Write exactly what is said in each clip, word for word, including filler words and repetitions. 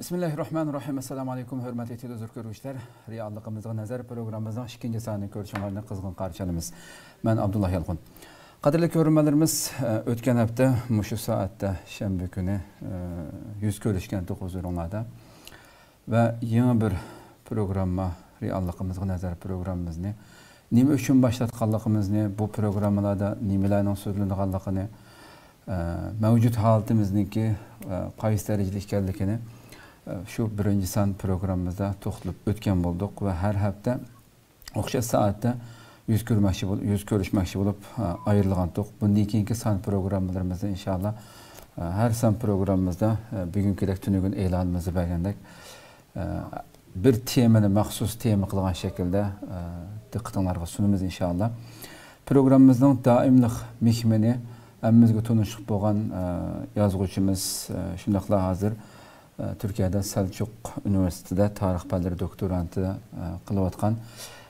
بىسمىللاھىررەھمانىررەھىم. ئەسسالامۇئەلەيكۇم، ھۆرمەتلىك تېلېۋىزور كۆرگۈچىلەر. رېئاللىقىمىزغا نەزەر پروگراممىمىزنىڭ ئىككىنچى سانىنى كۆرۈشۈڭلارنى قىزغىن قارشى ئالىمىز. مەن ئابدۇللا يالقۇن. قەدىرلىك كۆرۈرمەنلىرىمىز، ئۆتكەن ھەپتە مۇشۇ سائەتتە، شەنبە كۈنى، يۈز كۆرۈشكەنتۇق ھۇزۇرۇڭلاردا. ۋە يېڭى بىر پروگرامما، رېئاللىقىمىزغا نەزەر پروگراممىمىزنى نېمە ئۈچۈن باشلاتقانلىقىمىزنى، بۇ پروگراممىلاردا نېمىلەرنىڭ سۆزلىنىدىغانلىقىنى، ئە، مەۋجۇت ھالىتىمىزنىڭكى، ئە، قايسى دەرىجىدە ئىكەنلىكىنى، ئە، شۇ بىرىنچى سان پروگراممىمىزدا توختىلىپ ئۆتكەن بولدۇق ۋە ھەر ھەپتە ئوخشاش سائەتتە يۈز كۆرمەكچى بول-، يۈز كۆرۈشمەكچى بولۇپ، ئە، ئايرىلغانتۇق. بۇندىن كېيىنكى سان پروگراممىلىرىمىزدا ئىنشائاللا، ئە، ھەر سان پروگراممىمىزدا، ئە، بۈگۈنكىدەك تۈنۈگۈن ئېلانىمىزدا بەرگەندەك، ئە، بىر تېمىنى مەخسۇس تېما قىلغان شەكىلدە، ئە، دىققىتىڭلارغا سۇنىمىز ئىنشائاللا. پروگراممىمىزنىڭ دائىملىق مېھمىنى ھەممىمىزگە تونۇشلۇق بولغان، ئە، يازغۇچىمىز، ئە، شۇنداقلا ھازىر، ئە، تۈركىيەدە سەلچۇق ئۇنىۋېرسىتېتىدا تارىخ پەنلىرى دوكتورانتى، ئە، قىلىۋاتقان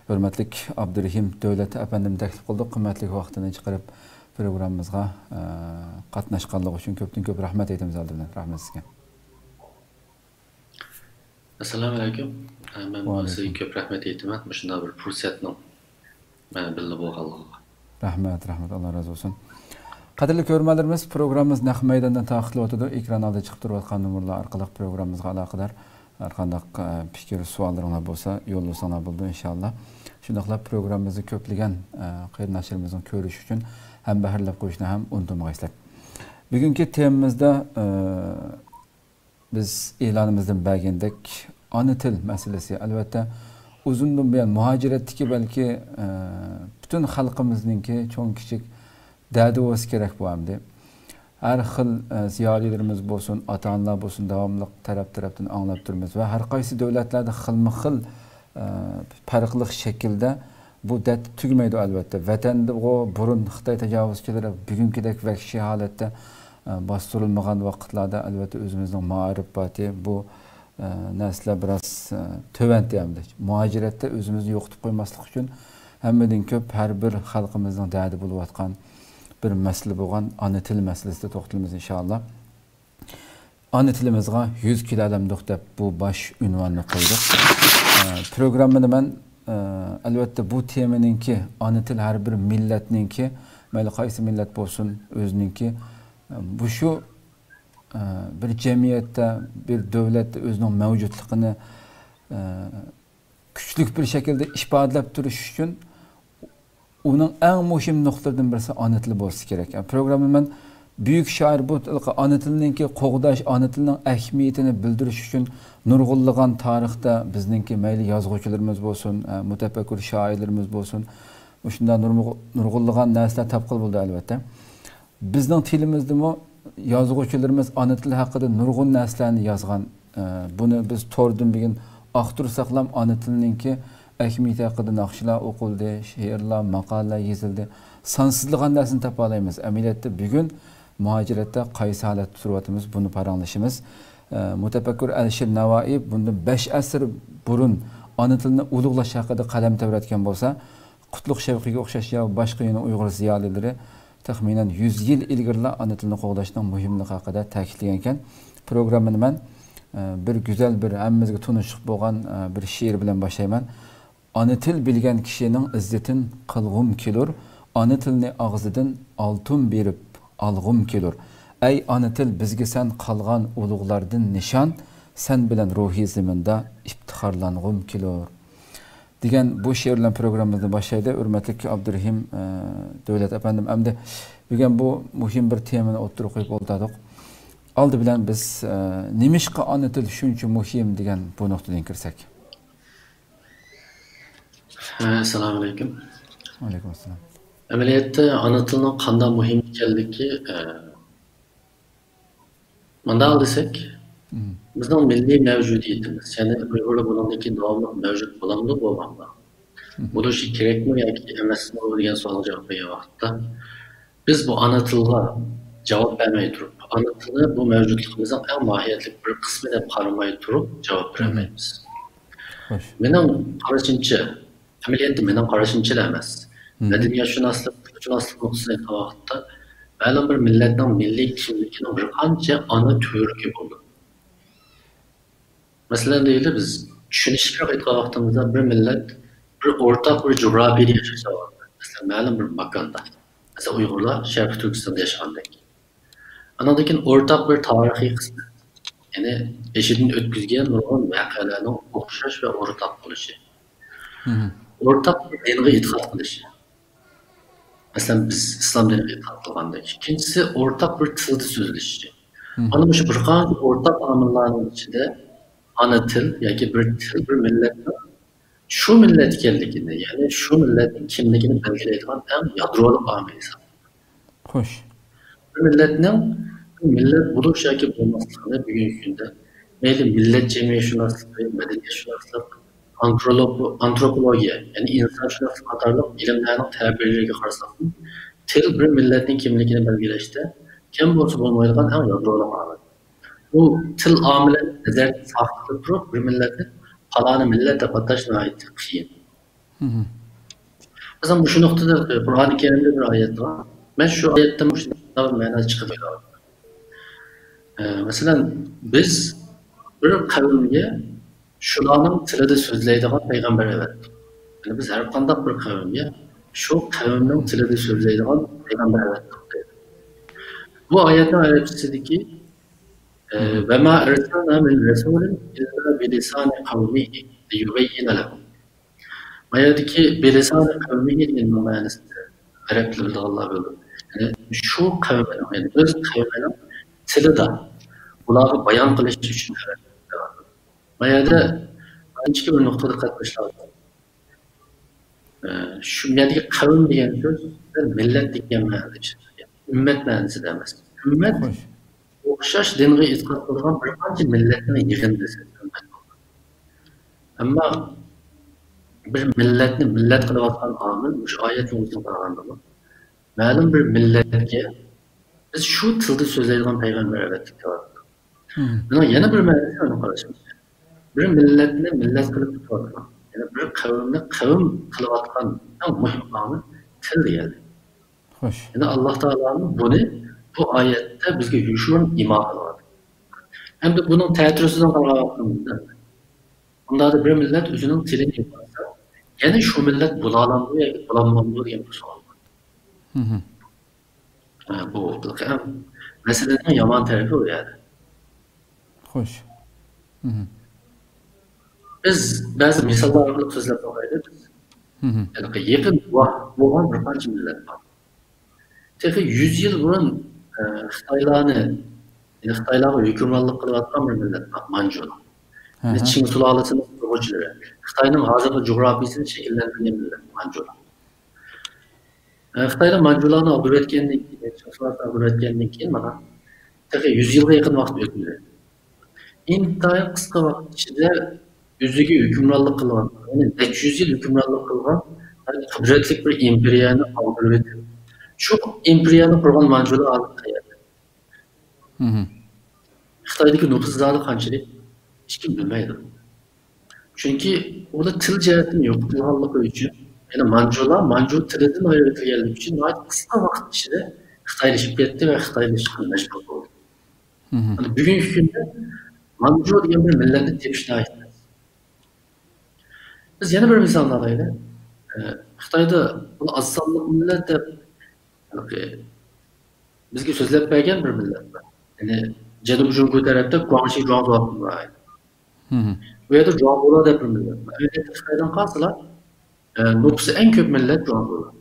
ھۆرمەتلىك ئابدۇرېھىم دۆلەت ئەپەندىمنى تەكلىپ قىلدۇق. قىممەتلىك ۋاقتىنى چىقىرىپ پروگراممىمىزغا، ئە، قاتناشقانلىقى ئۈچۈن كۆپتىن كۆپ رەھمەت ئېيتىمىز ئالدى بىلەن. رەھمەت سىزگە. ئەسسالامۇئەلەيكۇم. ئە، مەن سىزگە كۆپ رەھمەت ئېيتىمەن، مۇشۇنداق بىر پۇرسەتنىڭ، ئە، بىللە بولغانلىقىغا. رەھمەت، رەھمەت، ئاللا رازى بولسۇن. قەدىرلىك كۆرۈرمەنلىرىمىز، پروگراممىمىز نەق مەيداندىن تارقىتىلىۋاتىدۇ. ئېكران ئالدىدا چىقىپ تۇرۇۋاتقان نومۇرلار ئارقىلىق پروگراممىمىزغا ئالاقىدار ھەر قانداق، ئە، پىكىر، سوئاللىرىڭلار بولسا يوللىساڭلار بولىدۇ ئىنشائاللا. شۇنداقلا پروگراممىمىزنى كۆپلىگەن، ئە، قېرىنداشلىرىمىزنىڭ كۆرۈشى ئۈچۈن ھەمبەھىرلەپ قويۇشنى ھەم ئۇنتۇمىغايسىلەر. بۈگۈنكى تېمىمىزدا، ئە، بىز ئېلانىمىزدىن بەرگەندەك، ئانا تىل مەسىلىسى، ئەلۋەتتە، ئۇزۇندىن بۇيان مۇھاجىرەتتىكى بەلكى، ئە، پۈتۈن خەلقىمىزنىڭكى چوڭ كىچىك دەردى بولسا كېرەك بۇ ئەمدى. ھەر خىل، ئە، زىيالىيلىرىمىز بولسۇن، ئاتا-ئانىلار بولسۇن، داۋاملىق تەرەپ-تەرەپتىن ئاڭلاپ تۇرىمىز ۋە ھەر قايسى دۆلەتلەردە خىلمۇ خىل، ئە، پەرقلىق شەكىلدە بۇ دەرد تۈگىمەيدۇ، ئەلۋەتتە. ۋەتەندىغۇ بۇرۇن خىتاي تاجاۋۇزچىلىرى بۈگۈنكىدەك ۋەھشىي ھالەتتە، ئە، باستۇرۇلمىغان ۋاقىتلاردا، ئەلۋەتتە، ئۆزىمىزنىڭ مائارىپ پاتى بۇ، ئە، نەرسىلەر بىراز، ئە، تۆۋەنتى ئەمدى. مۇھاجىرەتتە ئۆزىمىزنى يوقىتىپ قويماسلىق ئۈچۈن ھەممىدىن كۆپ ھەر بىر خەلقىمىزنىڭ دەردى بولۇۋاتقان بىر مەسىلە بولغان ئانا تىل مەسىلىسىدە توختىلىمىز ئىنشائاللا. ئانا تىلىمىزغا يۈز كېلەلەمدۇق دەپ بۇ باش ئۇنۋاننى قويدۇق. ئە، پروگراممىنى مەن، ئە، ئەلۋەتتە بۇ تېمىنىڭكى، ئانا تىل ھەر بىر مىللەتنىڭكى، مەيلى قايسى مىللەت بولسۇن، ئۆزىنىڭكى، ئە، بۇ شۇ، ئە، بىر جەمئىيەتتە، بىر دۆلەتتە ئۆزىنىڭ مەۋجۇتلۇقىنى، ئە، كۈچلۈك بىر شەكىلدە ئىپادىلەپ تۇرۇش ئۈچۈن ئۇنىڭ ئەڭ مۇھىم نۇقتىلىرىدىن بىرسى ئانا تىلى بولسا كېرەك. يەنى پروگرامما مەن بۈيۈك شائىر بۇ ئانا تىلنىڭكى قوغداش، ئانا تىلنىڭ ئەھمىيىتىنى بىلدۈرۈش ئۈچۈن نۇرغۇنلىغان تارىختا بىزنىڭكى مەيلى يازغۇچىلىرىمىز بولسۇن، ئە، مۇتەپەككۇر شائىرلىرىمىز بولسۇن، مۇشۇنداق نۇرغۇ-، نۇرغۇنلىغان نەرسىلەر تاپقىلى بولىدۇ، ئەلۋەتتە. بىزنىڭ تىلىمىزدىمۇ يازغۇچىلىرىمىز ئانا تىل ھەققىدە نۇرغۇن نەرسىلەرنى يازغان. ئە، بۇنى بىز توردىن بۈگۈن ئاختۇرساقلام ئانا تىلنىڭكى ئەھمىيىتى ھەققىدە ناخشىلار ئوقۇلدى، شېئىرلار، ماقالىلەر يېزىلدى. سانسىزلىغان نەرسىنى تاپالايمىز. ئەمەلىيەتتە بۈگۈن مۇھاجىرەتتە قايسى ھالەتتە تۇرۇۋاتىمىز، بۇنى پاراڭلىشىمىز. ئە، مۇتەپەككۇر ئەلىشىر نەۋائىي بۇندىن بەش ئەسىر بۇرۇن ئانا تىلنى ئۇلۇغلاش ھەققىدە قەلەم تەۋرەتكەن بولسا، قۇتلۇق شەۋقىگە ئوخشاش يا باشقا يەنە ئۇيغۇر زىيالىيلىرى تەخمىنەن يۈز يىل ئىلگىرىلا ئانا تىلنى قوغداشنىڭ مۇھىملىقى ھەققىدە تەكىتلىگەنىكەن. پروگراممىنى مەن، ئە، بىر گۈزەل، بىر ھەممىمىزگە تونۇشلۇق بولغان، ئە، بىر شېئىر بىلەن باشلايمەن. ئانا تىل بىلگەن كىشىنىڭ ئىززىتىن قىلغۇم كېلۇر، ئانا تىلنى ئاغزىدىن ئالتۇن بېرىپ ئالغۇم كېلۇر. ئەي ئانا تىل، بىزگە سەن قالغان ئۇلۇغلاردىن نىشان، سەن بىلەن روھىي زېمىندا ئىپتىخارلانغۇم كېلۇر. دېگەن بۇ شېئىر بىلەن پروگراممىمىزنى باشلايلى. ھۆرمەتلىك ئابدۇرېھىم، ئە، دۆلەت ئەپەندىم، ئەمدى بۈگۈن بۇ مۇھىم بىر تېمىنى ئوتتۇرىغا قويۇپ ئولتۇردۇق. ئالدى بىلەن بىز، ئە، نېمىشقا ئانا تىل شۇنچە مۇھىم دېگەن بۇ نۇقتىدىن كىرسەك. ھە، ئەسسالامۇ ئەلەيكۇم. ۋەئەلەيكۇم ئەسسالام. ئەمەلىيەتتە ئانا تىلنىڭ قانداق مۇھىم ئىكەنلىكى، ئە، مۇنداق دېسەك، مم. بىزنىڭ مىللىي مەۋجۇدىيىتىمىز، يەنى ئۇيغۇرلار بۇنىڭدىن كېيىن داۋاملىق مەۋجۇت بولامدۇ، بولمامدۇ؟ مم. بولۇشى كېرەكمۇ ياكى ئەمەسمۇ دېگەن سوئالغا جاۋاب بەرگەن ۋاقىتتا، بىز بۇ ئانا تىلغا جاۋاب بەرمەي تۇرۇپ، ئانا تىلنى بۇ مەۋجۇتلۇقىمىزنىڭ ئەڭ ماھىيەتلىك بىر قىسمى دەپ قارىماي تۇرۇپ جاۋاب مم. بېرەلمەيمىز. خوش. مېنىڭ قارىشىمچە، ئەمەلىيەتتە مېنىڭ قارىشىمچىلا ئەمەس. مم. مەدەنىيەتشۇناسلىق، تىلشۇناسلىق نۇقتىسىدىن ئېيتقان ۋاقىتتا، مەلۇم بىر مىللەتنىڭ مىللىي كىملىكىنىڭ بىر قانچە ئانا تۈۋرۈكى بولىدۇ. مەسىلەن، دەيلى، بىز چۈشىنىشلىكرەك ئېيتقان ۋاقتىمىزدا، بىر مىللەت بىر ئورتاق بىر جۇغراپىيەدە ياشاش، مەسىلەن، مەلۇم بىر ماكاندا، مەسىلەن، ئۇيغۇرلار شەرقىي تۈركىستاندا ياشىغاندەك. ئانىڭدىن كېيىن ئورتاق بىر تارىخىي قىسمەت، يەنى بېشىدىن ئۆتكۈزگەن نۇرغۇن ۋەقەلەرنىڭ ئوخشاش ۋە ئورتاق بولۇشى. ئورتاق بىر دىنغا ئېتىقاد قىلىشى. مەسىلەن، بىز ئىسلام دىنىغا ئېتىقاد قىلغاندەك. ئىككىنچىسى، ئورتاق بىر تىلدا سۆزلىشىشى. مانا مۇشۇ بىر قانچە ئورتاق ئامىللارنىڭ ئىچىدە ئانا تىل ياكى بىر تىل بىر مىللەتنىڭ شۇ مىللەت ئىكەنلىكىنى، يەنى شۇ مىللەتنىڭ كىملىكىنى بەلگىلەيدىغان ئەڭ يادرولۇق ئامىل ھېسابلىنىدۇ. خوش. بىر مىللەتنىڭ بىر مىللەت بولۇش ياكى بولماسلىقىنى بۈگۈنكى كۈندە مەيلى مىللەت جەمئىيەتشۇناسلىقى، مەدەنىيەتشۇناسلىق، ئانترولوگ-، ئانتروپولوگىيە، يەنى ئىنسانشۇناسلىق قاتارلىق ئىلىملەرنىڭ تەبىرلىرىگە قارىساقمۇ، تىل بىر مىللەتنىڭ كىملىكىنى بەلگىلەشتە كەم بولسا بولمايدىغان ئەڭ يادرولۇق ئامىل. بۇ تىل ئامىلىنى نەزەردىن ساقىت قىلىپ تۇرۇپ، بىر مىللەتنى پالانى مىللەت دەپ ئاتاش ناھايىتى قىيىن. مەسىلەن، مۇشۇ نۇقتىدا قۇرئانى كەرىمدە بىر ئايەت بار. مەن شۇ ئايەتتىن مۇشۇنداق بىر مەنا چىقىپ كېلىۋاتىدۇ. ئە، مەسىلەن، بىز بىر قەۋمگە شۇلارنىڭ تىلىدا سۆزلەيدىغان پەيغەمبەر ئەۋەتتۇق. يەنى بىز ھەر قانداق بىر قەۋمگە شۇ قەۋمنىڭ تىلىدا سۆزلەيدىغان پەيغەمبەر ئەۋەتتۇق دەيدۇ. بۇ ئايەتنىڭ ئەرەبچىسىدىكى، ئە، «وما أرسلنا من رسول إلا بلسان قومه ليبين لهم.» ما يەردىكى «بلسان قومه» دېگەننىڭ مەنىسى ئەرەب تىلى بىلىدىغانلار بىلىدۇ. يەنى شۇ قەۋمىنىڭ، يەنى ئۆز قەۋمىنىڭ تىلىدا ئۇلارغا بايان قىلىش ئۈچۈن ئەۋەتتۇق. ما يەردە ئىنچىكە بىر نۇقتا دىققەت قىلىش لازىم. ئە، شۇ يەردىكى قەۋم دېگەن سۆز مىللەت دېگەن مەنىدە ئىشلىتىلگەن. ئۈممەت مەنىسىدە ئەمەس. ئۈممەت خوش. ئوخشاش دىنغا ئېتىقاد قىلىدىغان بىر قانچە مىللەتنىڭ يىغىندىسى ئۈممەت بولغان. ئەمما بىر مىللەتنى مىللەت قىلىۋاتقان ئامىل مۇشۇ ئايەتنىڭ ئۆزىگە قارىغاندىمۇ، مەلۇم بىر مىللەتكە بىز شۇ تىلدا سۆزلەيدىغان پەيغەمبەر ئەۋەتتۇق دەۋاتىدۇ. بۇنىڭ يەنە بىر مەنىسى، ئۇنى قارىشىمىز كېرەك. بىر مىللەتنى مىللەت قىلىپ تۇتۇۋاتقان، يەنى بىر قەۋمنى قەۋم قىلىۋاتقان ئەڭ مۇھىم ئامىل تىل دېگەنلىك. خوش. يەنى ئاللا تائالانىڭ بۇنى بۇ ئايەتتە بىزگە يوشۇرۇن ئىما قىلىۋاتىدۇ. ئەمدى بۇنىڭ تەتۈرىسىدىن قارىغان ۋاقتىمىزدا، ئۇنداقتا بىر مىللەت ئۆزىنىڭ تىلىنى يوقاتسا، يەنە شۇ مىللەت بولالامدۇ ياكى بولالمامدۇ دېگەن بىر سوئال بار. ھە، بۇ بىر مەسىلىنىڭ يامان تەرىپى ئۇ يەردە. خوش. بىز بەزى مىساللار ئارقىلىق سۆزلەپ باقايلى. بىز ھېلىقى يېقىن گۇۋاھ بولغان بىر قانچە مىللەت بار. تېخى يۈز يىل بۇرۇن، ئە، خىتايلارنى، يەنى خىتايلارغا ھۆكۈمرانلىق قىلىۋاتقان بىر مىللەت بار، مانجۇلار. يەنى چىڭ سۇلالىسىنىڭ قۇرغۇچىلىرى. خىتاينىڭ ھازىرقى جۇغراپىيىسىنى شەكىللەندۈرگەن مىللەت مانجۇلار. ئە، خىتايلار مانجۇلارنى ئاغدۇرۇۋەتكەندىن كېيىن، چىڭ سۇلالىسىنى ئاغدۇرۇۋەتكەندىن كېيىن مانا تېخى يۈز يىلغا يېقىن ۋاقىت ئۆتمىدى. ئىنتايىن قىسقا ۋاقىت ئىچىدە ئۆزىگە ھۆكۈمرانلىق قىلغان، يەنى نەچچە يۈز يىل ھۆكۈمرانلىق قىلغان قۇدرەتلىك بىر ئىمپېرىيەنى ئاغدۇرۇۋېتىپ، شۇ ئىمپېرىيەنى قۇرغان مانجۇلار ھازىر قەيەردە؟ خىتايدىكى نوپۇس زادى قانچىلىك؟ ھېچكىم بىلمەيدۇ. چۈنكى ئۇلار تىل جەھەتتىن يوقىتىلغانلىقى ئۈچۈن، يەنى مانجۇلار مانجۇ تىلىدىن ئايرىۋېتىلگەنلىكى ئۈچۈن ناھايىتى قىسقا ۋاقىت ئىچىدە خىتايلىشىپ كەتتى ۋە خىتايلىشىشقا مەجبۇر بولدى. بۈگۈنكى كۈندە مانجۇ دېگەن بىر مىللەتنى تېپىش ناھايىتى تەس. بىز يەنە بىر مىسالنى ئالايلى. ئە، خىتايدا بۇ ئاز سانلىق مىللەت دەپ، ھېلىقى بىزگە سۆزلەپ بەرگەن بىر مىللەت بار. يەنى جەنۇبىي جۇڭگو تەرەپتە گۇاڭشى جۇاڭزۇ ئاپتونوم رايونى. بۇ يەردە جۇاڭزۇلار دەپ بىر مىللەت بار. ئەمەلىيەتتە خىتايدىن قالسىلا، ئە، نوپۇسى ئەڭ كۆپ مىللەت جۇاڭزۇلار.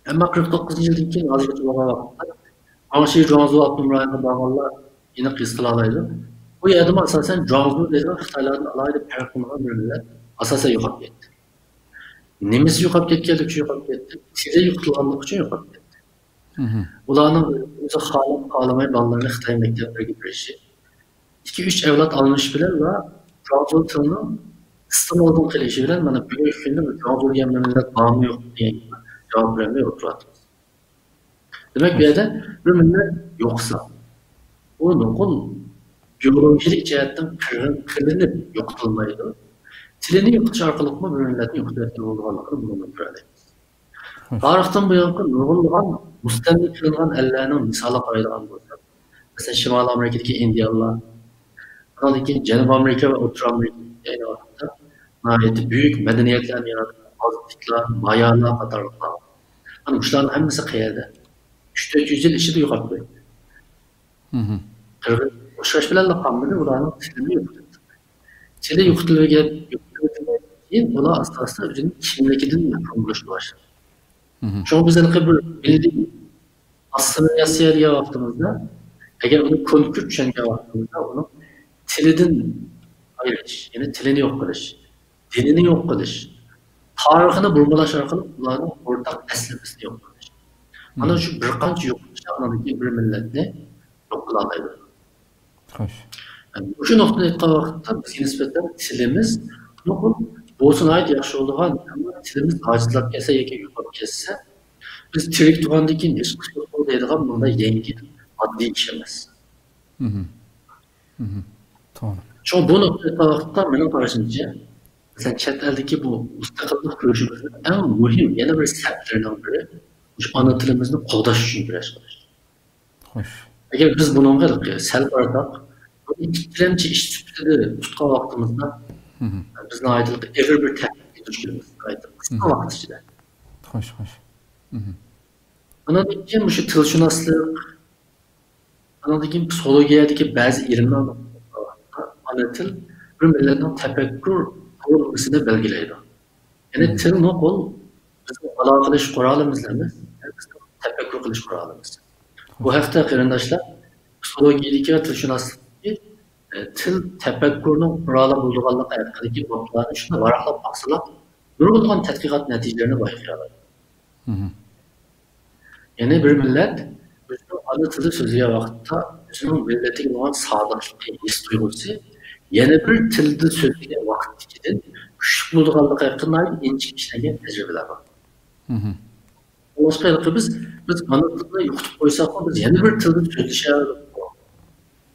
ئەمما قىرىق توققۇزىنچى يىلدىن كېيىن ھازىرغىچە بولغان ۋاقىتتا گۇاڭشى جۇاڭزۇ ئاپتونوم رايونىغا بارغانلار ئېنىق ھېس قىلالايدۇ. بۇ يەردىمۇ ئاساسەن جۇاڭزۇ دەيدىغان خىتايلاردىن ئالاھىدە پەرقلىنىدىغان بىر مىللەت ئاساسەن يوقاپ كەتتى. نېمىسى يوقاپ كەتكەنلىكى ئۈچۈن يوقاپ كەتتى؟ تىلى يوقىتىلغانلىقى ئۈچۈن يوقاپ كەتتى. ئۇلارنىڭ ئۆزى خالاپ خالىماي بالىلىرىنى خىتاي مەكتەپلىرىگە بېرىشى، ئىككى ئۈچ ئەۋلاد ئالمىشىش بىلەنلا جۇاڭزۇ تىلىنىڭ ئىستېمالدىن قېلىشى بىلەن مانا بۈگۈنكى كۈندە بۇ جۇاڭزۇ دېگەن مىللەت بارمۇ يوقمۇ دېگەن جاۋاب بېرەلمەي ئولتۇرۇۋاتىمىز. دېمەك، بۇ يەردە بىر مىللەت يوقىسا، ئۇ نوقۇل بىيولوگىيەلىك جەھەتتىن قىرغىن قىلىنىپ يوقىتىلمايدۇ. تىلىنى يوقىتىش ئارقىلىقمۇ بىر مىللەتنى يوقىتىۋەتكىلى بولىدىغانلىقىنى بۇنىڭدىن كۆرەلەيمىز. تارىختىن بۇيانقى نۇرغۇنلىغان مۇستەملىكە قىلىنغان ئەللەرنىڭ مىسالىغا قارايدىغان بولساق، مەسىلەن، شىمالىي ئامېرىكىدىكى ئىندىيانلار، ئۇنىڭدىن كېيىن جەنۇبىي ئامېرىكا ۋە ئوتتۇرا ئامېرىكا ئەينى ۋاقىتتا ناھايىتى بۈيۈك مەدەنىيەتلەرنى ياراتقان ئازتېكلار، مايالار قاتارلىقلار. مانا مۇشۇلارنىڭ ھەممىسى قەيەردە؟ ئۈچ تۆت يۈز يىل ئىچىدە يوقاپ قويدى. قىرغىن ئۇچراش بىلەنلا قالمىدى، ئۇلارنىڭ تىلىمۇ يوقىدى. تىلى يوقىتىلگەن، يوقىتىلگەندىن كېيىن ئۇلار ئاستا-ئاستا ئۆزىنىڭ كىملىكىدىن مەھرۇم بولۇشقا باشلىدى. شۇڭا بىز ھېلىقى بىر مىللىي ئاسسىمىلياتسىيە دېگەن ۋاقتىمىزدا، ئەگەر ئۇنى كونكرېت چۈشەنگەن ۋاقتىمىزدا، ئۇنىڭ تىلىدىن ئايرىش، يەنى تىلىنى يوق قىلىش، دىنىنى يوق قىلىش، تارىخىنى بۇرمىلاش ئارقىلىق ئۇلارنىڭ ئورتاق ئەسلىمىسىنى يوق قىلىش. مانا شۇ بىر قانچە يوق قىلىشلار ئاندىن كېيىن بىر مىللەتنى يوق قىلالايدۇ. خوش. مۇشۇ نۇقتىدىن ئېيتقان ۋاقىتتا بىزگە نىسبەتەن تىلىمىز، بۇ بولسا ناھايىتى ياخشى بولىدىغان، ئەمما تىلىمىز ئاجىزلاپ كەتسە ياكى يوقاپ كەتسە، بىز تىرىك تۇرغاندىن كېيىن ھېچقىسى يوق بولىدۇ دەيدىغان بۇنداق يەڭگىل، ئاددىي ئىش ئەمەس. توغرا. شۇڭا بۇ نۇقتىدىن ئېيتقان ۋاقىتتا مېنىڭ قارىشىمچە، مەسىلەن، چەت ئەلدىكى بۇ مۇستەقىللىق كۈرىشىمىزنىڭ ئەڭ مۇھىم يەنە بىر سەپلىرىنىڭ بىرى، مۇشۇ ئانا تىلىمىزنى قوغداش ئۈچۈن كۈرەش قىلىش. خوش. ئەگەر بىز بۇنىڭغا سەل قارىساق، بۇنى ئىككىلەمچى ئىش سۈپىتىدە تۇتقان ۋاقتىمىزدا، بىز ناھايىتى ئېغىر بىر تەھدىتكە دۇچ كېلىمىز. ناھايىتى قىسقا ۋاقىت ئىچىدە. خوش، خوش. ئاندىن كېيىن مۇشۇ تىلشۇناسلىق، ئاندىن كېيىن پسىخولوگىيەدىكى بەزى ئىلىملار، ئانا تىل بىر مىللەتنىڭ تەپەككۇر قۇرۇلمىسىنى بەلگىلەيدۇ. يەنى تىل نوقۇل بىزنىڭ ئالاقىلىشىش قورالىمىز ئەمەس، بىزنىڭ تەپەككۇر قىلىش قورالىمىز. بۇ ھەقتە قېرىنداشلار پسىخولوگىيىدىكى ۋە تىلشۇناسلىقتىكى، ئە، تىل تەپەككۇرنىڭ قورالى بولىدىغانلىقى ھەققىدىكى بابلارنى شۇنداق ۋاراقلاپ باقسىلا، نۇرغۇنلىغان تەتقىقات نەتىجىلىرىنى بايقىيالايدۇ. يەنى بىر مىللەت ئۆزىنىڭ ئانا تىلىدا سۆزلىگەن ۋاقىتتا ئۆزىنىڭ مىللىتىگە بولغان سادىقلىقى، ھېس تۇيغۇسى يەنە بىر تىلدا سۆزلىگەن ۋاقىتتىكىدىن كۈچلۈك بولىدىغانلىقى ھەققىدە ناھايىتى ئىنچىكە ئىشلەنگەن تەجرىبىلەر بار. شۇڭلاشقا ھېلىقى بىز، بىز ئانا تىلنى يوقىتىپ قويساقمۇ، بىز يەنە بىر تىلدا سۆزلىشەلەيمىز.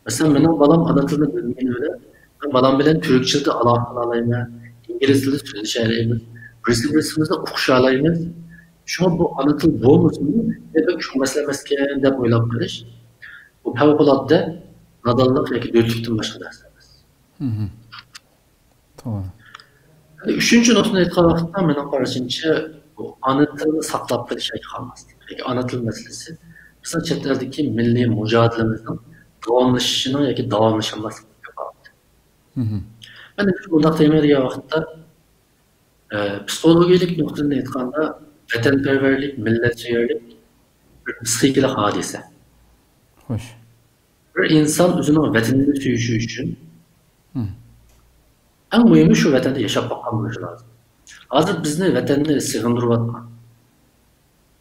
مەسىلەن، مېنىڭ بالام ئانا تىلنى بىلمىگىنى بىلەن، مەن بالام بىلەن تۈرك تىلىدا ئالاقە قىلالايمەن، ئىنگلىز تىلىدا سۆزلىشەلەيمىز، بىرسى-بىرسىمىزنى ئۇقۇشالايمىز. شۇڭا بۇ ئانا تىل بولمىسىمۇ، بەك چوڭ مەسىلە ئەمەسكەن دەپ ئويلاپ قېلىش، بۇ پەۋقۇلئاددە نادانلىق ياكى دۆتلۈكتىن باشقا نەرسە ئەمەس. توغرا. ئۈچىنچى نۇقتىنى ئېيتقان ۋاقىتتا، مېنىڭ قارىشىمچە، بۇ ئانا تىلنى ساقلاپ قېلىش ياكى قالماسلىق، ياكى ئانا تىل مەسىلىسى، بىزنىڭ چەت ئەلدىكى مىللىي مۇجادىلىمىزنىڭ داۋاملىشىشىنىڭ ياكى داۋاملىشالماسلىقىنىڭ كاپالىتى. مەن نېمىشقا بۇنداق دەيمەن دېگەن ۋاقىتتا، ئە، پسىخولوگىيەلىك نۇقتىدىن ئېيتقاندا، ۋەتەنپەرۋەرلىك، مىللەتسۆيەرلىك بىر پسىخىكىلىق ھادىسە. خوش. بىر ئىنسان ئۆزىنىڭ ۋەتىنىنى سۆيۈشى ئۈچۈن، ئەڭ مۇھىمى شۇ ۋەتەندە ياشاپ باققان بولۇشى لازىم. ھازىر بىزنى ۋەتەندە سېغىندۇرۇۋاتقان،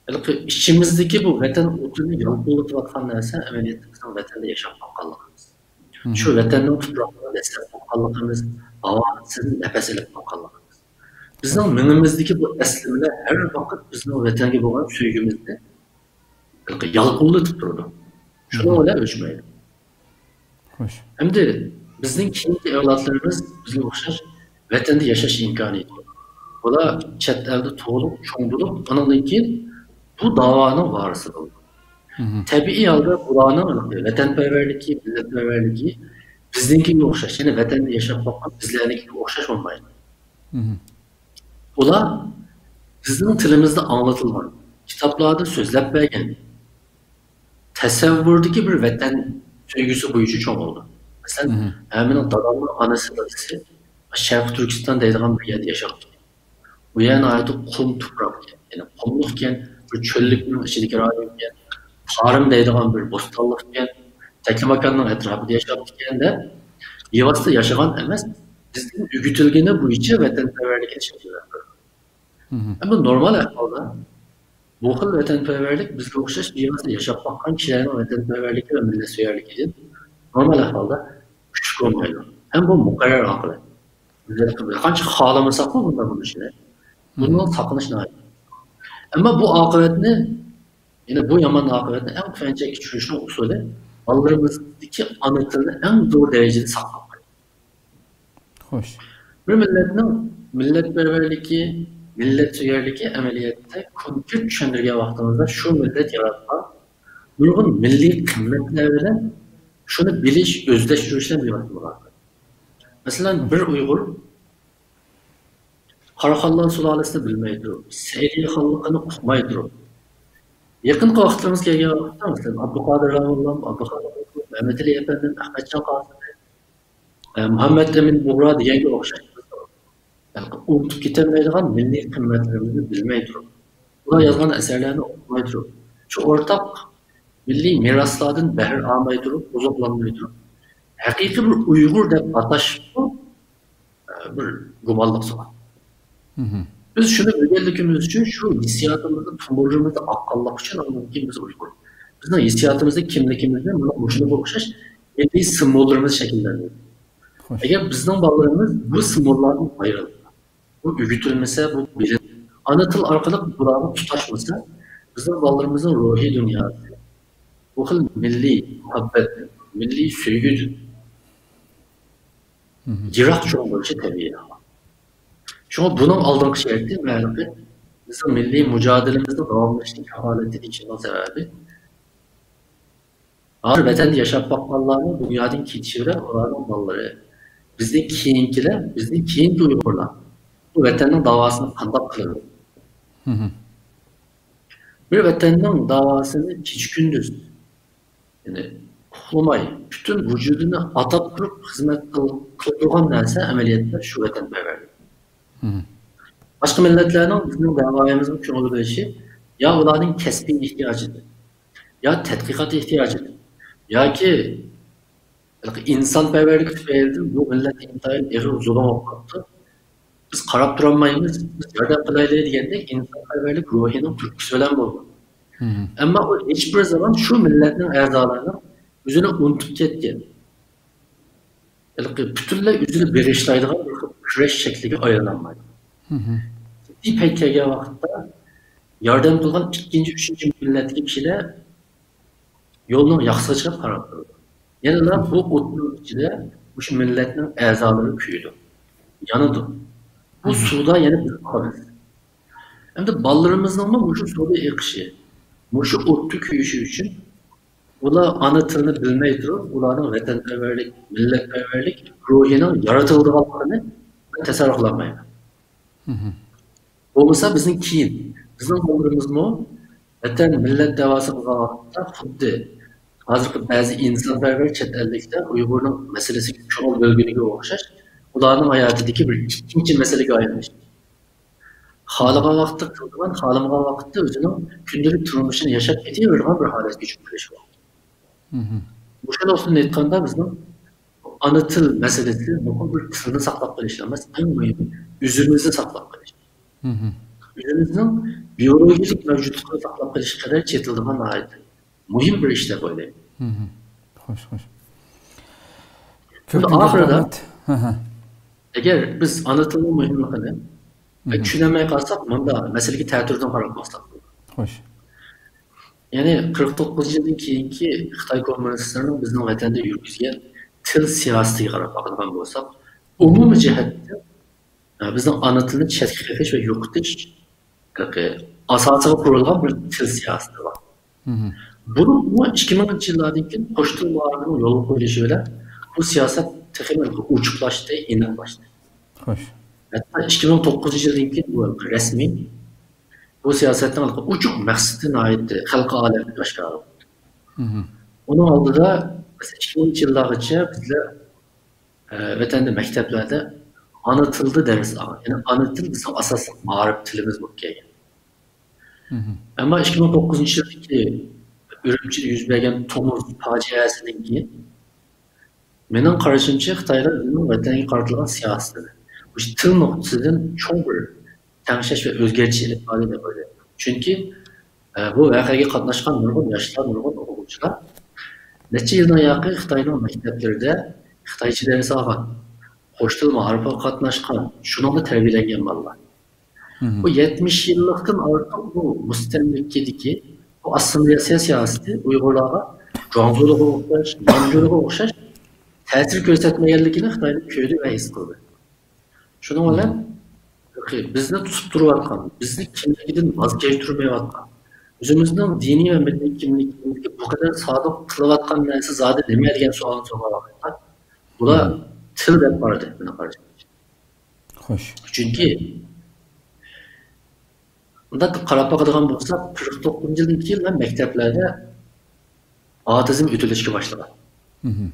ھېلىقى ئىچىمىزدىكى بۇ ۋەتەن ئوتىنى يالقۇنلىتىۋاتقان نەرسە ئەمەلىيەتتە بىزنىڭ ۋەتەندە ياشاپ باققانلىقىمىز. شۇ ۋەتەننىڭ تۇپراقلىرىدا ئەسلەپ باققانلىقىمىز، ھاۋاسىدىن نەپەس ئېلىپ باققانلىقىمىز. بىزنىڭ مېڭىمىزدىكى بۇ ئەسلىمىلەر ھەر ۋاقىت بىزنىڭ ۋەتەنگە بولغان سۆيگۈمىزنى يالقۇنلىتىپ تۇرىدۇ. شۇنىڭ بىلەن ئۆچمەيدۇ. خوش. ئەمدى بىزنىڭ كېيىنكى ئەۋلادلىرىمىز بىزگە ئوخشاش ۋەتەندە ياشاش ئىمكانىيىتى يوق. بۇلار چەت ئەلدە تۇغۇلۇپ، چوڭ بولۇپ، ئانىڭدىن كېيىن بۇ داۋانىڭ ۋارىسى بولىدۇ. تەبىئىي ھالدا بۇلارنىڭ ۋەتەنپەرۋەرلىكى، مىللەتپەرۋەرلىكى بىزنىڭكىگە ئوخشاش، يەنى ۋەتەندە ياشاپ باققان بىزلەرنىڭكىگە ئوخشاش بولمايدۇ. ئۇلار بىزنىڭ تىلىمىزدا ئاڭلىتىلغان، كىتابلاردا سۆزلەپ بەرگەن تەسەۋۋۇردىكى بىر ۋەتەن سۆيگۈسى بويىچە چوڭ بولدى. مەسىلەن، ھە، مېنىڭ دادامنىڭ ئانىسى، دادىسى شەرقىي تۈركىستان دەيدىغان بىر يەردە ياشاپتىكەن. ئۇ يەر ناھايىتى قۇم تۇپراق ئىكەن، يەنى قۇملۇق ئىكەن، بىر چۆللۈكنىڭ ئىچىدىكى رايون ئىكەن، تارىم دەيدىغان بىر بوستانلىق ئىكەن، تەكلىماكاننىڭ ئەتراپىدا ياشاپتىكەن دەپ، بىۋاسىتە ياشىغان ئەمەس، بىزدىن ئۆگىتىلگىنى بويىچە ۋەتەنپەرۋەرلىكنى شەكىللەندۈرىدۇ. ئەمما نورمال ئەھۋالدا بۇ خىل ۋەتەنپەرۋەرلىك بىزگە ئوخشاش بىۋاسىتە ياشاپ باققان كىشىلەرنىڭ ۋەتەنپەرۋەرلىكى ۋە مىللەتسۆيەرلىكىدىن نورمال ئەھۋالدا كۈچلۈك بولمايدۇ. ھەم بۇ مۇقەررەر ئاقىۋەت. بىز ھېلىقى بىر قانچە خالىمىساقمۇ بۇنداق بولۇشىنى، بۇنىڭ ساقلىنىش ناھايىتى. ئەمما بۇ ئاقىۋەتنى، يەنى بۇ يامان ئاقىۋەتنى ئەڭ تۆۋەن چەككە چۈشۈرۈشنىڭ ئۇسۇلى بالىلىرىمىزدىكى ئانا تىلنى ئەڭ زور دەرىجىدە ساقلاپ قېلىش. خوش. بىر مىللەتنىڭ مىللەتپەرۋەرلىكى، مىللەتسۆيەرلىكى ئەمەلىيەتتە كونكرېت چۈشەندۈرگەن ۋاقتىمىزدا شۇ مىللەت ياراتقان نۇرغۇن مىللىي قىممەتلەر بىلەن شۇنى بىلىش، ئۆزلەشتۈرۈش بىلەن بىۋاسىتە باغلىق. مەسىلەن، بىر ئۇيغۇر قاراخانلار سۇلالىسىنى بىلمەي تۇرۇپ، سەئىدىيە خانلىقىنى ئۇقماي تۇرۇپ، يېقىنقى ۋاقىتلىرىمىزغا كەلگەن ۋاقىتتا، مەسىلەن، ئابدۇقادىر راموللام، ئابدۇخالىق ئوغۇل، مەمەتئېلى ئەپەندىم، ئەخمەتجان قاسىمى، ئە، مۇھەممەد ئەمىن بۇغرا دېگەنگە ئوخشاش، بىز ئۇنتۇپ كېتەلمەيدىغان مىللىي قىممەتلىرىمىزنى بىلمەي تۇرۇپ، ئۇلار يازغان ئەسەرلەرنى ئوقۇماي تۇرۇپ، شۇ ئورتاق مىللىي مىراسلاردىن بەھرە ئالماي تۇرۇپ، ئوزۇقلانماي تۇرۇپ، ھەقىقىي بىر ئۇيغۇر دەپ ئاتاشمۇ، ئە، بىر گۇمانلىق سوئال. بىز شۇنى بىلگەنلىكىمىز ئۈچۈن، شۇ ھېسسىياتىمىزنى تومۇرلىرىمىزدا ئاققانلىقى ئۈچۈن، ئاندىن كېيىن بىز ئۇيغۇر. بىزنىڭ ھېسسىياتىمىزدا كىملىكىمىزنى مانا مۇشۇنىڭغا ئوخشاش مىللىي سىمۋوللىرىمىز شەكىللەندۈرىدۇ. خوش. ئەگەر بىزنىڭ بالىلىرىمىز بۇ سىمۋوللاردىن ئايرىلسا، بۇ ئۆگىتىلمىسە، بۇ بىلىم، ئانا تىل ئارقىلىق بۇلارغا تۇتاشمىسا، بىزنىڭ بالىلىرىمىزنىڭ روھىي دۇنياسى بۇ خىل مىللىي مۇھەببەت، مىللىي سۆيگۈدىن يىراق چوڭ بولۇشى تەبىئىي. شۇڭا بۇنىڭ ئالدىنقى شەرتى مەلۇم، بىزنىڭ مىللىي مۇجادىلىمىزنىڭ داۋاملىشىشىنىڭ كاپالىتى دېيىشىمنىڭ سەۋەبى، ھازىر ۋەتەندە ياشاپ باققانلارنىڭ دۇنيادىن كېتىشى بىلەن ئۇلارنىڭ بالىلىرى، بىزدىن كېيىنكىلەر، بىزدىن كېيىنكى ئۇيغۇرلار بۇ ۋەتەننىڭ داۋاسىنى قانداق قىلىدۇ؟ بىر ۋەتەننىڭ داۋاسىنى كېچە-كۈندۈز، يەنى ئۇخلىماي، پۈتۈن ۋۇجۇدىنى ئاتاپ تۇرۇپ خىزمەت قىل-، قىلدۇرغان نەرسە ئەمەلىيەتتە شۇ ۋەتەنپەرۋەرلىك. باشقا مىللەتلەرنىڭ بىزنىڭ دەۋايىمىزغا كۆڭۈل بۆلۈشى يا ئۇلارنىڭ كەسپىي ئېھتىياجىدىن، يا تەتقىقات ئېھتىياجىدىن، ياكى ھېلىقى ئىنسانپەرۋەرلىك تۈپەيلىدىن بۇ مىللەتكە ئىنتايىن ئېغىر زۇلۇم بولۇپ قاپتۇ. بىز قاراپ تۇرالمايمىز، بىز ياردەم قىلايلى دېگەندەك ئىنسانپەرۋەرلىك روھىنىڭ تۈرتكىسى بىلەن بولغان. ئەمما ئۇ ھېچبىر زامان شۇ مىللەتنىڭ ئەزالىرىنىڭ ئۆزىنى ئۇنتۇپ كەتكەن، ھېلىقى پۈتۈنلەي ئۆزىنى بېغىشلايدىغان بىر خىل كۈرەش شەكلىگە ئايلانمايدۇ. جىددىي پەيت كەلگەن ۋاقىتتا ياردەم قىلغان ئىككىنچى، ئۈچىنچى مىللەتتىكى كىشىلەر يولنىڭ ياقىسىغا چىقىپ قاراپ تۇرىدۇ. يەنىلا بۇ ئوتنىڭ ئىچىدە مۇشۇ مىللەتنىڭ ئەزالىرى كۆيىدۇ، يانىدۇ. بۇ سۇدا يەنە بىز قالىمىز. ئەمدى بالىلىرىمىزنىڭمۇ مۇشۇ سۇدا ئېقىشى، مۇشۇ ئوتتا كۆيۈشى ئۈچۈن ئۇلار ئانا تىلنى بىلمەي تۇرۇپ، ئۇلارنىڭ ۋەتەنپەرۋەرلىك، مىللەتپەرۋەرلىك روھىنىڭ يارىتىلىدىغانلىقىنى مەن تەسەۋۋۇر قىلالمايمەن. بولمىسا بىزنىڭ كېيىن، بىزنىڭ بالىلىرىمىزمۇ ۋەتەن، مىللەت دەۋاسى قىلغان ۋاقىتتا خۇددى ھازىرقى بەزى ئىنسانپەرۋەر چەت ئەللىكلەر ئۇيغۇرنىڭ مەسىلىسىگە كۆڭۈل بۆلگىنىگە ئوخشاش، ئۇلارنىڭ ھاياتىدىكى بىر ئىككىنچى مەسىلىگە ئايلىنىش. خالىغان ۋاقىتتا قىلىدىغان، خالىمىغان ۋاقىتتا ئۆزىنىڭ كۈندىلىك تۇرمۇشىنى ياشاپ كېتىۋېرىدىغان بىر ھالەتكە چۈشۈپ قېلىش بار. مۇشۇ نۇقتىدىن ئېيتقاندا، بىزنىڭ ئانا تىل مەسىلىسى مۇقىم بىر تىلنى ساقلاپ قېلىش ئەمەس، ئەڭ مۇھىمى ئۆزىمىزنى ساقلاپ قېلىش. ئۆزىمىزنىڭ بىيولوگىيەلىك مەۋجۇتلۇقىنى ساقلاپ قېلىشقا قەدەر چېتىلىدىغان ناھايىتى مۇھىم بىر ئىش دەپ ئويلايمەن. خوش، خوش. ئەمدى ئاخىرىدا، ئەگەر بىز ئانا تىلنىڭ مۇھىملىقىنى چۈشىنەلمەي قالساق، مۇنداق مەسىلىگە تەتۈردىن قاراپ باقساق بولىدۇ. خوش. يەنى قىرىق توققۇزىنچى يىلدىن كېيىنكى خىتاي كوممۇنىستلىرىنىڭ بىزنىڭ ۋەتەندە يۈرگۈزگەن تىل سىياسىتىگە قاراپ باقىدىغان بولساق، ئومۇمىي جەھەتتە، ئە، بىزنىڭ ئانا تىلنى چەتكە قېقىش ۋە يوقىتىش ئاساسىغا قۇرۇلغان بىر تىل سىياسىتى بار. بۇنىڭ ئىككى مىڭىنچى يىللاردىن كېيىن قوش تىل مائارىپىنىڭ يولغا قويۇلۇشى بىلەن بۇ سىياسەت تېخىمۇ ئوچۇقلاشتى، ئېنىقلاشتى. خوش. ھەتتا ئىككى مىڭ توققۇزىنچى يىلدىن كېيىن بۇ رەسمىي بۇ سىياسەتنىڭ ئوچۇق مەقسىتى ناھايىتى خەلقى ئالەمگە ئاشكارا بولدى. ئۇنىڭ ئالدىدا، مەسىلەن، ئىككى مىڭىنچى يىللارغىچە بىزلەر، ئە، ۋەتەندە مەكتەپلەردە ئانا تىلدا دەرس ئالغان. يەنى ئانا تىل بىزنىڭ ئاساسلىق مائارىپ تىلىمىز بولۇپ كەلگەن. ئەمما ئىككى مىڭ توققۇزىنچى يىلدىكى ئۈرۈمچىدە يۈز بەرگەن تومۇز پاجىئەسىدىن كېيىن، مېنىڭ قارىشىمچە، خىتايلار ئۆزىنىڭ ۋەتەنگە قارىتىلغان سىياسىتىنى مۇشۇ تىل نۇقتىسىدىن چوڭ بىر تەڭشەش ۋە ئۆزگەرتىش ئېلىپ باردى دەپ ئويلايمەن. چۈنكى، ئە، بۇ ۋەقەگە قاتناشقان نۇرغۇن ياشلار، نۇرغۇن ئوقۇغۇچىلار نەچچە يىلدىن ياقى خىتاينىڭ مەكتەپلىرىدە خىتايچە دەرس ئالغان، قوش تىل مائارىپىغا قاتناشقان، شۇنىڭدا تەربىيەلەنگەن بالىلار. بۇ يەتمىش يىللىقتىن ئارتۇق بۇ مۇستەملىكىدىكى بۇ ئاسسىمىلياتسىيە سىياسىتى ئۇيغۇرلارغا جۇاڭزۇلىغا ئوخشاش، نامجۇلىغا ئوخشاش تەسىر كۆرسەتمىگەنلىكىنى خىتايلار كۆردى ۋە ھېس قىلدى. شۇنىڭ بىلەن بىزنى تۇتۇپ تۇرۇۋاتقان، بىزنى كىملىكىدىن ۋاز كەچتۈرمەيۋاتقان، ئۆزىمىزنىڭ دىنىي ۋە مىللىي كىملىكىمىزگە بۇ قەدەر سادىق قىلىۋاتقان نەرسە زادى نېمە دېگەن سوئالنى سورىغان ۋاقىتتا، بۇلار تىل دەپ قارىدى، مېنىڭ قارىشىمچە. خوش. چۈنكى، ئۇنداق قاراپ باقىدىغان بولساق، قىرىق توققۇزىنچى يىلدىن كېيىن مەن مەكتەپلەردە ئاتېئىزم ئۆتۈلۈشكە باشلىغان. مهم.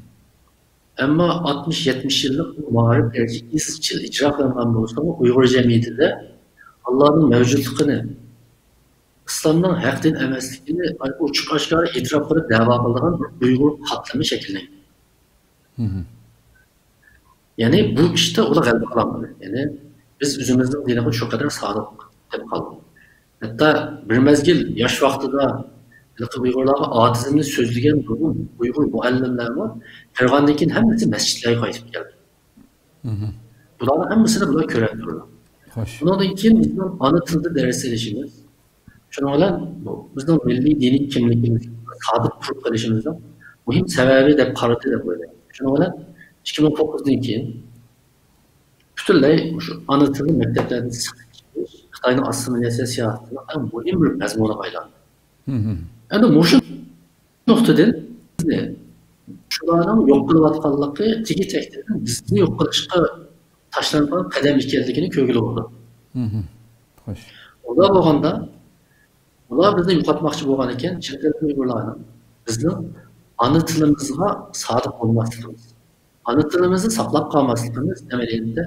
ئەمما ئاتمىش، يەتمىش يىللىق بۇ مائارىپ دەرىجىسى ئىزچىل ئىجرا قىلىنغان بولسىمۇ، ئۇيغۇر جەمئىيىتىدە ئاللانىڭ مەۋجۇتلۇقىنى، ئىسلامنىڭ ھەق دىن ئەمەسلىكىنى ئوچۇق ئاشكارا ئېتىراپ قىلىپ دەۋا قىلىدىغان بىر ئۇيغۇر قاتلىمى شەكىللەنگەن. مهم. يەنى بۇ ئىشتا ئۇلار غەلىبە قىلالمىدى. يەنى بىز ئۆزىمىزنىڭ دىنىغا شۇ قەدەر سادىق قېلىپ قالدۇق. ھەتتا بىر مەزگىل ياش ۋاقتىدا ھېلىقى ئۇيغۇرلارغا ئاتېئىزمنى سۆزلىگەن نۇرغۇن ئۇيغۇر مۇئەللىملەرمۇ قىرغاندىن كېيىن ھەممىسى مەسچىتلەرگە قايتىپ كەلدى. مهم. بۇلارنىڭ ھەممىسىنى بۇلار كۆرۈپ تۇرىدۇ. خوش. بۇنىڭدىن كېيىن بىزنىڭ ئانا تىلدا دەرس ئېلىشىمىز، شۇنىڭ بىلەن بۇ بىزنىڭ مىللىي دىنىي كىملىكىمىزنى سادىق تۇرۇپ قېلىشىمىزنىڭ مۇھىم سەۋەبى دەپ قارىدى دەپ ئويلايمەن. شۇنىڭ بىلەن ئىككى مىڭ توققۇزدىن كېيىن پۈتۈنلەي مۇشۇ ئانا تىلنى مەكتەپلەردىن سىقىپ چىقىرىش خىتاينىڭ ئاسسىمىلياتسىيە سىياسىتىنىڭ ئەڭ مۇھىم بىر مەزمۇنىغا ئايلاندى. مهم. ئەمدى مۇشۇ نۇقتىدىن بىزنى شۇلارنىڭ يوق قىلىۋاتقانلىقى تېگى تەكتىدىن بىزنى يوق قىلىشقا تاشلانغان قەدەم ئىكەنلىكىنى كۆرگىلى بولىدۇ. مهم. خوش. ئۇنداق بولغاندا، ئۇلار بىزنى يوقاتماقچى بولغان ئىكەن، چەت ئەلدىكى ئۇيغۇرلارنىڭ بىزنىڭ ئانا تىلىمىزغا سادىق بولماسلىقىمىز، ئانا تىلىمىزنى ساقلاپ قالماسلىقىمىز ئەمەلىيەتتە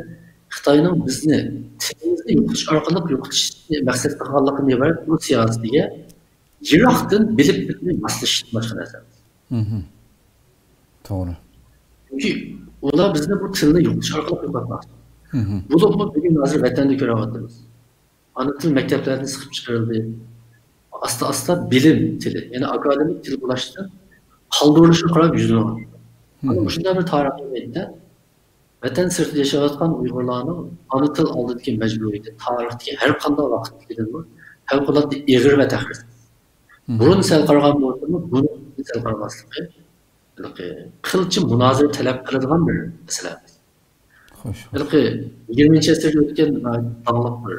خىتاينىڭ بىزنى تىلىمىزنى يوقىتىش ئارقىلىق يوقىتىشنى مەقسەت قىلغانلىقىدىن ئىبارەت بۇ سىياسىتىگە يىراقتىن بىلىپ بىلمەي ماسلىشىشتىن باشقا نەرسە ئەمەس. مهم. توغرا. چۈنكى ئۇلار بىزنى بۇ تىلنى يوقىتىش ئارقىلىق يوقاتماقچى. مهم. بولۇپمۇ بۈگۈن ھازىر ۋەتەندە كۆرۈۋاتىمىز. ئانا تىل مەكتەپلەردىن سىقىپ چىقىرىلدى. ئاستا-ئاستا بىلىم تىلى، يەنى ئاكادېمىك تىل بولۇشتىن قالدۇرۇلۇشىغا قاراپ يۈزلىنىۋاتىدۇ. مانا مهم. مۇشۇنداق بىر تارىخىي پەيتتە ۋەتەن سىرتىدا ياشاۋاتقان ئۇيغۇرلارنىڭ ئانا تىل ئالدىدىكى مەجبۇرىيىتى تارىختىكى ھەر قانداق ۋاقىتتىكىدىنمۇ پەۋقۇلئاددە ئېغىر ۋە تەخىرسىز. مهم. بۇرۇن سەل قارىغان بولسىمۇ، بۇنى سەل قارىماسلىقى ھېلىقى قىلچە مۇنازىرە تەلەپ قىلىدىغان بىر مەسىلە ئەمەس. خوش. ھېلىقى يىگىرمىنچى ئەسىردە ئۆتكەن داڭلىق بىر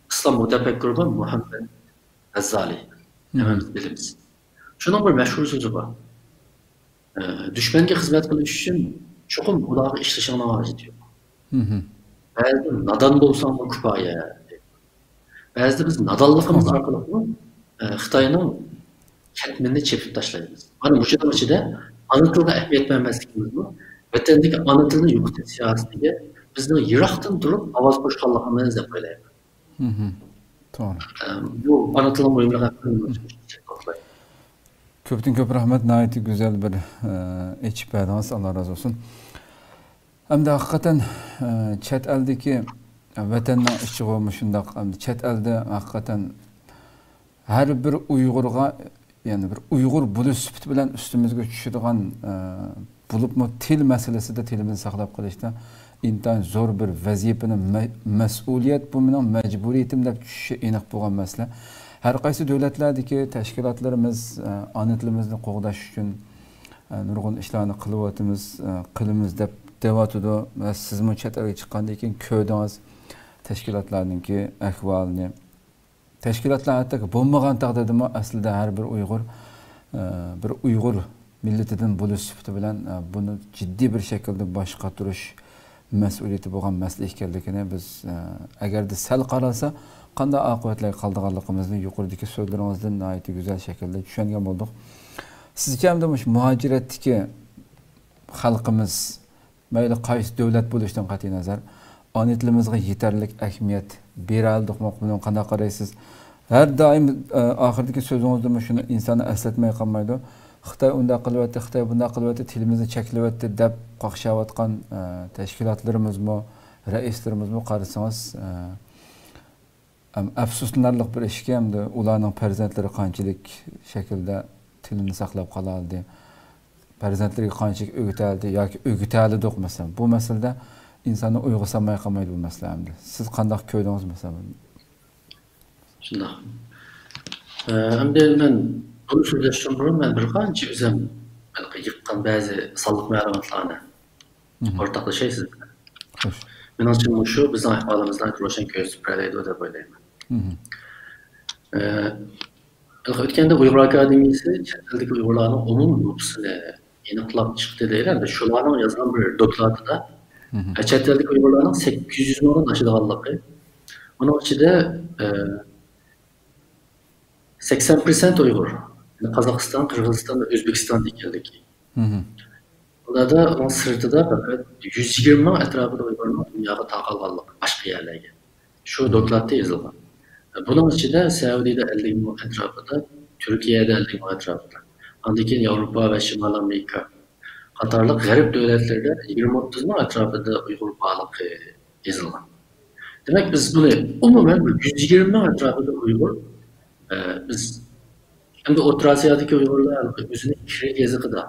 ئىسلام مۇتەپەككۇرى بار، مۇھەممەد غەززالى. مهم. ھەممىمىز بىلىمىز. شۇنىڭ بىر مەشھۇر سۆزى بار. ئە، دۈشمەنگە خىزمەت قىلىش ئۈچۈن چوقۇم ئۇلارغا ئىشلىشىڭنىڭ ھاجىتى يوق. مهم. بەزىدە نادان بولساڭمۇ كۇپايە. بەزىدە بىز نادانلىقىمىز توغرا. ئارقىلىقمۇ، ئە، خىتاينىڭ كەتمىنىنى چېپىپ تاشلايمىز. مانا مۇشۇنىڭ ئىچىدە ئانا تىلغا ئەھمىيەت بەرمەسلىكىمىزمۇ ۋەتەندىكى ئانا تىلنى يوقىتىش سىياسىتىگە بىزنىڭ يىراقتىن تۇرۇپ ئاۋاز قوشقانلىقىمىز دەپ ئويلايمەن. مهم. توغرا. ئە، بۇ ئانا تىلنىڭ مۇھىملىقى ھەققىدە توختىلاي. كۆپتىن كۆپ رەھمەت، ناھايىتى گۈزەل بىر، ئە، ئېچىپ بەردىڭىز، ئاللا رازى بولسۇن. ئەمدى ھەقىقەتەن، ئە، چەت ئەلدىكى، ۋەتەننىڭ ئىچىغۇ مۇشۇنداق، ئەمدى چەت ئەلدە ھەقىقەتەن ھەر بىر ئۇيغۇرغا، يەنى بىر ئۇيغۇر بولۇش سۈپىتى بىلەن ئۈستىمىزگە چۈشىدىغان، ئە، بولۇپمۇ تىل مەسىلىسىدە تىلىمىزنى ساقلاپ قېلىشتا ئىنتايىن زور بىر ۋەزىپىنى، مە-، مەسئۇلىيەت، بۇ مېنىڭ مەجبۇرىيىتىم دەپ چۈشۈشى ئېنىق بولغان مەسىلە. ھەر قايسى دۆلەتلەردىكى تەشكىلاتلىرىمىز، ئە، ئانا تىلىمىزنى قوغداش ئۈچۈن، ئە، نۇرغۇن ئىشلارنى قىلىۋاتىمىز، ئە، قىلىمىز دەپ دەۋاتىدۇ. ۋە سىزمۇ چەت ئەلگە چىققاندىن كېيىن كۆردىڭىز تەشكىلاتلارنىڭكى ئەھۋالىنى. تەشكىلاتلار ھەتتاكى بولمىغان تەقدىردىمۇ ئەسلىدە ھەر بىر ئۇيغۇر، ئە، بىر ئۇيغۇر مىللىتىدىن بولۇش سۈپىتى بىلەن، ئە، بۇنى جىددىي بىر شەكىلدە باش قاتۇرۇش مەسئۇلىيىتى بولغان مەسىلە ئىكەنلىكىنى بىز، ئە، ئەگەردە سەل قارالسا، قانداق ئاقىۋەتلەرگە قالىدىغانلىقىمىزنى يۇقىرىدىكى سۆزلىرىڭىزدىن ناھايىتى گۈزەل شەكىلدە چۈشەنگەن بولدۇق. سىزچە ئەمدى مۇشۇ مۇھاجىرەتتىكى خەلقىمىز، مەيلى قايسى دۆلەت بولۇشىدىن قەتئىينەزەر، ئانا تىلىمىزغا يېتەرلىك ئەھمىيەت بېرەلىدۇقمۇ؟ بۇنىڭغا قانداق قارايسىز؟ ھەر دائىم، ئە، ئاخىرىدىكى سۆزىڭىزدىمۇ شۇنى ئىنساننى ئەسلەتمەي قالمايدۇ. خىتاي ئۇنداق قىلىۋەتتى، خىتاي بۇنداق قىلىۋەتتى، تىلىمىزنى چەكلىۋەتتى دەپ قاقشاۋاتقان، ئە، تەشكىلاتلىرىمىزمۇ، رەئىسلىرىمىزمۇ قارىسىڭىز، ئە، ئەم، ئەپسۇسلىنارلىق بىر ئىشكى، ئەمدى ئۇلارنىڭ پەرزەنتلىرى قانچىلىك شەكىلدە تىلىنى ساقلاپ قالالىدى؟ پەرزەنتلىرىگە قانچىلىك ئۆگىتەلىدى ياكى ئۆگىتەلىدۇق، مەسىلەن؟ بۇ مەسىلىدە ئىنساننى ئويغا سالماي قالمايدۇ بۇ مەسىلە ئەمدى. سىز قانداق كۆردىڭىز، مەسىلەن؟ شۇنداق. ئە، ئەمدى مەن بۇنى سۆزلەشتىن بۇرۇن مەن بىر قانچە ئۆزۈم ھېلىقى يىغقان بەزى سانلىق مەلۇماتلارنى ئورتاقلىشاي سىز بىلەن. خوش. مېنىڭچە، مۇشۇ بىزنىڭ ئەھۋالىمىزنى روشەن كۆرسىتىپ بېرەلەيدۇ دەپ ئويلايمەن. ئە، ئۆتكەندە ئۇيغۇر ئاكادېمىيەسى چەت ئەلدىكى ئۇيغۇرلارنىڭ ئومۇمىي نوپۇسىنى ئېنىقلاپ چىقتى دەيلى. ئەمدى شۇلارنىڭ يازغان بىر دوكلاتىدا ئە، چەت ئەلدىكى ئۇيغۇرلارنىڭ سەككىز يۈز مىڭدىن ئاشىدىغانلىقى. ئۇنىڭ ئىچىدە، ئە، سەكسەن پىرسەنت ئۇيغۇر، يەنى قازاقىستان، قىرغىزىستان ۋە ئۆزبېكىستان ئىكەنلىكى. ئۇلاردا، ئۇنىڭ سىرتىدا پەقەت يۈز يىگىرمە مىڭ ئەتراپىدا ئۇيغۇرنىڭ دۇنياغا تارقالغانلىقى باشقا يەرلەرگە. شۇ دوكلاتتا يېزىلغان. بۇنىڭ ئىچىدە سەئۇدىدە ئەللىك مىڭ ئەتراپىدا، تۈركىيەدە ئەللىك مىڭ ئەتراپىدا، ئاندىن كېيىن ياۋروپا ۋە شىمالىي ئامېرىكا قاتارلىق غەرب دۆلەتلىرىدە يىگىرمە ئوتتۇز مىڭ ئەتراپىدا ئۇيغۇر بارلىقى يېزىلغان. دېمەك، بىز بۇنى ئومۇمەن بىر يۈز يىگىرمە مىڭ ئەتراپىدا ئۇيغۇر، ئە، بىز ئەمدى ئوتتۇرا ئاسىيادىكى ئۇيغۇرلار ئۆزىنىڭ كىرىك يېزىقىدا،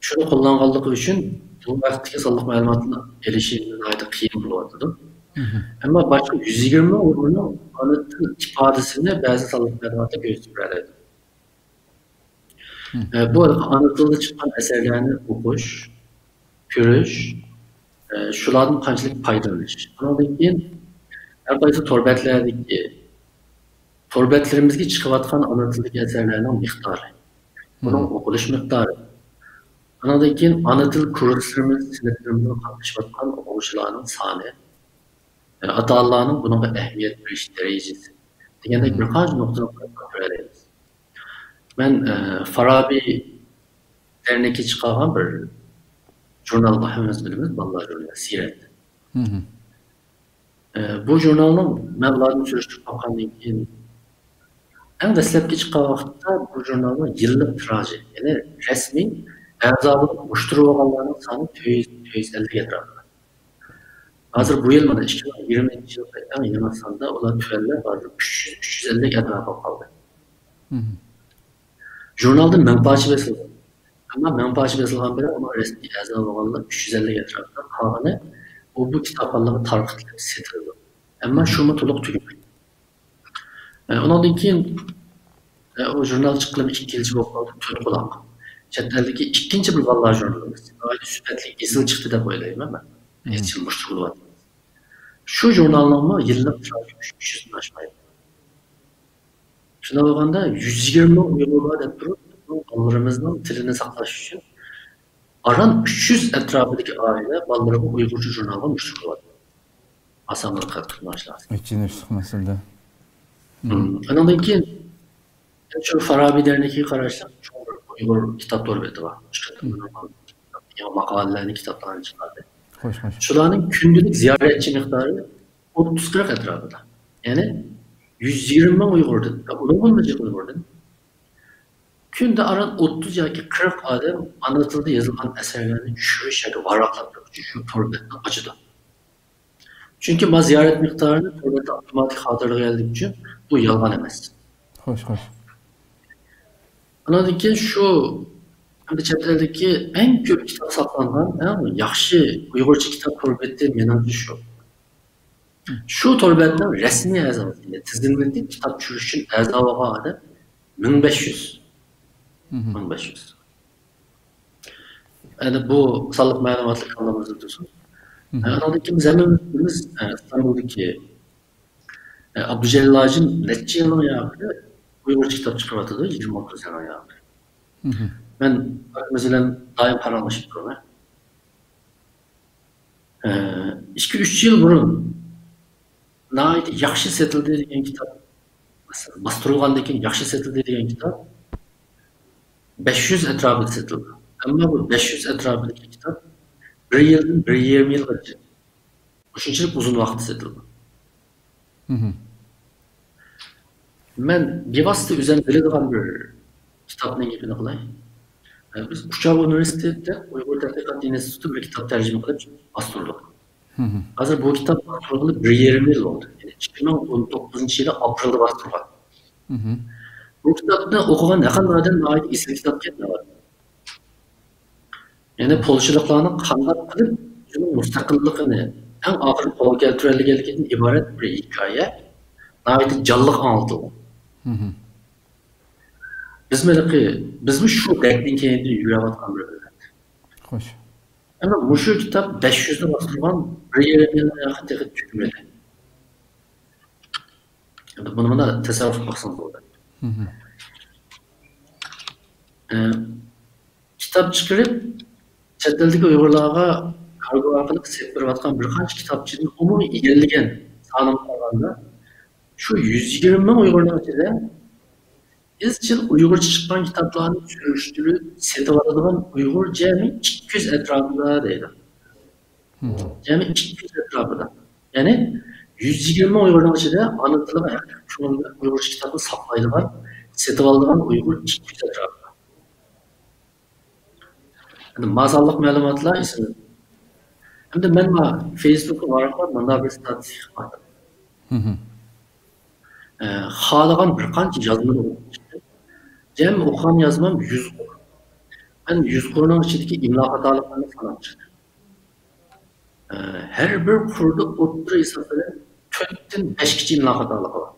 شۇنى قوللانغانلىقى ئۈچۈن بۇ ۋاقىتتىكى سانلىق مەلۇماتنى ئېلىشى ناھايىتى قىيىن بولۇۋاتىدۇ. ئەمما باشقا يۈز يىگىرمە مىڭ ئۇيغۇرنىڭ ئانا تىل ئىپادىسىنى بەزى سانلىق مەلۇماتلار كۆرسىتىپ بېرەلەيدۇ. ئە، بۇ ئانا تىلدا چىققان ئەسەرلەرنى ئوقۇش، كۆرۈش، ئە، شۇلاردىن قانچىلىك پايدىلىنىش. ئۇنىڭدىن كېيىن ھەر قايسى تور بەتلەردىكى، تور بەتلىرىمىزگە چىقىۋاتقان ئانا تىلدىكى ئەسەرلەرنىڭ مىقدارى، ئۇنىڭ ئوقۇلۇش مىقدارى. ئۇنىڭدىن كېيىن ئانا تىل كۇرسلىرىمىز، سىنىپلىرىمىزغا قاتنىشىۋاتقان ئوقۇغۇچىلارنىڭ سانى، ئە، ئاتا-ئانىلارنىڭ بۇنىڭغا ئەھمىيەت بېرىش دەرىجىسى دېگەندەك بىر قانچە نۇقتىنى قاراپ كۆرەلەيمىز. مەن، ئە، فارابى دەرنىكى چىقارغان بىر ژۇرنال بار، ھەممىمىز بىلىمىز، بالىلار ژۇرنىلى، سىرەت. ئە، بۇ ژۇرنالنىڭ مەن ئۇلاردىن سۈرۈشتۈرۈپ باققاندىن كېيىن، ئەڭ دەسلەپكى چىققان ۋاقىتتا بۇ ژۇرنالنىڭ يىللىق تىراژى، يەنى رەسمىي ئەزا بولۇپ مۇشتەرى بولغانلارنىڭ سانى تۆت يۈز، تۆت يۈز ئەللىك ئەتراپىدا. ھازىر بۇ يىل مانا ئىككى مىڭ يىگىرمىنچى يىلقى ئەڭ يېڭى ساندا ئۇلار تۆۋەنلەپ، ھازىر ئۈچ يۈز، ئۈچ يۈز ئەللىك ئەتراپىغا قالدى. ژۇرنالدا مىڭ پارچە بېسىلغان. ئەمما مىڭ پارچە بېسىلغان بىلەن ئۇنىڭ رەسمىي ئەزا بولغانلار ئۈچ يۈز ئەللىك ئەتراپىدا، قالغىنى ئۇ بۇ كىتابخانىلارغا تارقىتىلىپ سېتىلىدۇ. ئەمما شۇمۇ تولۇق تۈگىمەيدۇ. ئە، ئۇنىڭدىن كېيىن، ئە، ئۇ ژۇرنال چىققىلى ئىككى يىلچە بولۇپ قالدى، تۆت قۇلاق. چەت ئەلدىكى ئىككىنچى بىر بالىلار ژۇرنىلىمىز. ناھايىتى سۈپەتلىك، ئېسىل چىقتى دەپ ئويلايمەن مەن. ئىزچىل مۇشتەرى بولۇۋاتىمىز. شۇ ژۇرنالنىڭمۇ يىللىق تىراژى ئۈچ يۈزدىن ئاشمايدۇ. شۇنداق بولغاندا، يۈز يىگىرمە مىڭ ئۇيغۇر بار دەپ تۇرۇپ، بالىلىرىمىزنىڭ تىلىنى ساقلاش ئۈچۈن ئاران ئۈچ يۈز ئەتراپىدىكى ئائىلە بالىلىرىغا ئۇيغۇرچە ژۇرنالغا مۇشتەرى بولۇۋاتىدۇ. ئاسانلا قىلىپ تۇرماشلار. ئېچىنىشلىق مەسىلە. ئانىڭدىن كېيىن شۇ فارابى دەرنىكىگە قاراشلىق چوڭ بىر ئۇيغۇر كىتاب تور بېتى بار. مۇشۇ قېتىم نورمال يېڭى ماقالىلەرنى، كىتابلارنى چىقاردى. خوش، خوش. شۇلارنىڭ كۈندىلىك زىيارەتچى مىقدارى ئوتتۇز قىرىق ئەتراپىدا. يەنى يۈز يىگىرمە مىڭ ئۇيغۇردىن، يا ئۇنىڭدىنمۇ جىق ئۇيغۇردىن كۈندە ئاران ئوتتۇز ياكى قىرىق ئادەم ئانا تىلدا يېزىلغان ئەسەرلەرنى چۈشۈرۈش ياكى ۋاراقلاپ بېرىش ئۈچۈن شۇ تور بېتىنى ئاچىدۇ. چۈنكى ما زىيارەت مىقدارىنى تور بېتى ئاپتوماتىك خاتىرىلىگەنلىكى ئۈچۈن بۇ يالغان ئەمەس. خوش، خوش. ئاناندىن كېيىن شۇ ئەمدى چەت ئەلدىكى ئەڭ كۆپ كىتاب ساقلانغان، ئەڭ ياخشى ئۇيغۇرچە كىتاب تور بېتى مېنىڭچە شۇ. شۇ تور بەتنىڭ رەسمىي ئەزاسى، تىزىملىتى، كىتاب چۈشۈرۈش ئۈچۈن ئەزا بولغان ئادەم مىڭ بەش يۈز. مىڭ بەش يۈز. ئەنە بۇ سانلىق مەلۇماتلار كاللىمىزدا تۇرسۇن. ئانىڭدىن كېيىن بىز ھەممىمىز بىلىمىز، ئە، ئىستانبۇلدىكى، ئە، ئابدۇجەلىل ھاجىم نەچچە يىلنىڭ ياقى ئۇيغۇرچە كىتاب چىقىرىۋاتىدۇ، يىگىرمە ئوتتۇز يىلنىڭ ياقى. مەن ئاكىمىز بىلەن دائىم پاراڭلىشىپ تۇرىمەن. ئىككى، ئۈچ يىل بۇرۇن ناھايىتى ياخشى سېتىلدى دېگەن كىتاب، مەسىلەن، باستۇرۇلغاندىن كېيىن ياخشى سېتىلدى دېگەن كىتاب بەش يۈز ئەتراپىدا سېتىلدى. ئەمما بۇ بەش يۈز ئەتراپىدىكى كىتاب بىر يىلدىن بىر يېرىم يىلغىچە، مۇشۇنچىلىك ئۇزۇن ۋاقىتتا سېتىلدى. مەن بىۋاسىتە ئۆزۈم بىلىدىغان بىر كىتابنىڭ گېپىنى قىلاي. ئە، بىز ئۇچار ئۇنىۋېرسىتېتىدا ئۇيغۇر تەتقىقات ئىنستىتۇتى بىر كىتاب تەرجىمە قىلىپ باستۇردۇق. ھازىر بۇ كىتاب باستۇرغىلى بىر يېرىم يىل بولدى. يەنى ئىككى مىڭ ئون توققۇزىنچى يىلى ئاپرېلدا باستۇرغان. بۇ كىتابنى ئوقۇغان ھەرقانداق ئادەم ناھايىتى ئېسىل كىتابكەن دەۋاتىدۇ. يەنى پولشىلىقلارنىڭ قانداق قىلىپ ئۆزىنىڭ مۇستەقىللىقىنى ئەڭ ئاخىرى قولغا كەلتۈرەلىگەنلىكىدىن ئىبارەت بىر ھېكايە، ناھايىتى جانلىق ئاڭلىتىلغان. بىزمۇ ھېلىقى، بىزمۇ شۇ دەردنىڭ كەينىدىن يۈرۈۋاتقان بىر مىللەت. خوش. ئەمما مۇشۇ كىتاب بەش يۈزنى باستۇرغان، بىر يېرىم يىلنىڭ ياقى تېخى تۈگىمىدى. ئەمدى بۇنى مانا تەسەۋۋۇر قىلىپ باقسىڭىز بولىدۇ. ئە، كىتاب چىقىرىپ، چەت ئەلدىكى ئۇيغۇرلارغا كارگو ئارقىلىق سېلىپ بېرىۋاتقان بىر قانچە كىتابچىنىڭ ئومۇمىي ئىگىلىگەن سانىغا قارىغاندا، شۇ يۈز يىگىرمە مىڭ ئۇيغۇرنىڭ ئىچىدە ئىزچىل ئۇيغۇرچە چىققان كىتابلارنى سۈرۈشتۈرۈپ سېتىۋالىدىغان ئۇيغۇر جەمئىي ئىككى يۈز ئەتراپىدا دەيدۇ. جەمئىي ئىككى يۈز ئەتراپىدا. يەنى يۈز يىگىرمە مىڭ ئۇيغۇرنىڭ ئىچىدە ئانا تىلىغا ھەقىقىي كۆڭۈل بىلەن ئۇيغۇرچە كىتابنى ساقلايدىغان، سېتىۋالىدىغان ئۇيغۇر ئىككى يۈز ئەتراپىدا. ئەمدى ما سانلىق مەلۇماتلار ئېسىمدە. ئەمدى مەن ما فېيسبۇكقا ۋاراقلاپ مۇنداق بىر ستاتىستىكا قىلىپ باقتىم. ئە، خالىغان بىر قانچە يازمىنى ئوقۇپ چىقتىم. جەم ئوقۇغان يازمام يۈز قۇر. مەن يۈز قۇرنىڭ ئىچىدىكى ئىملا خاتالىقلىرىنى ساناپ چىقتىم. ئە، ھەر بىر قۇردا ئوتتۇرا ھېساب بىلەن تۆتتىن بەشكىچە ئىملا خاتالىقى بار.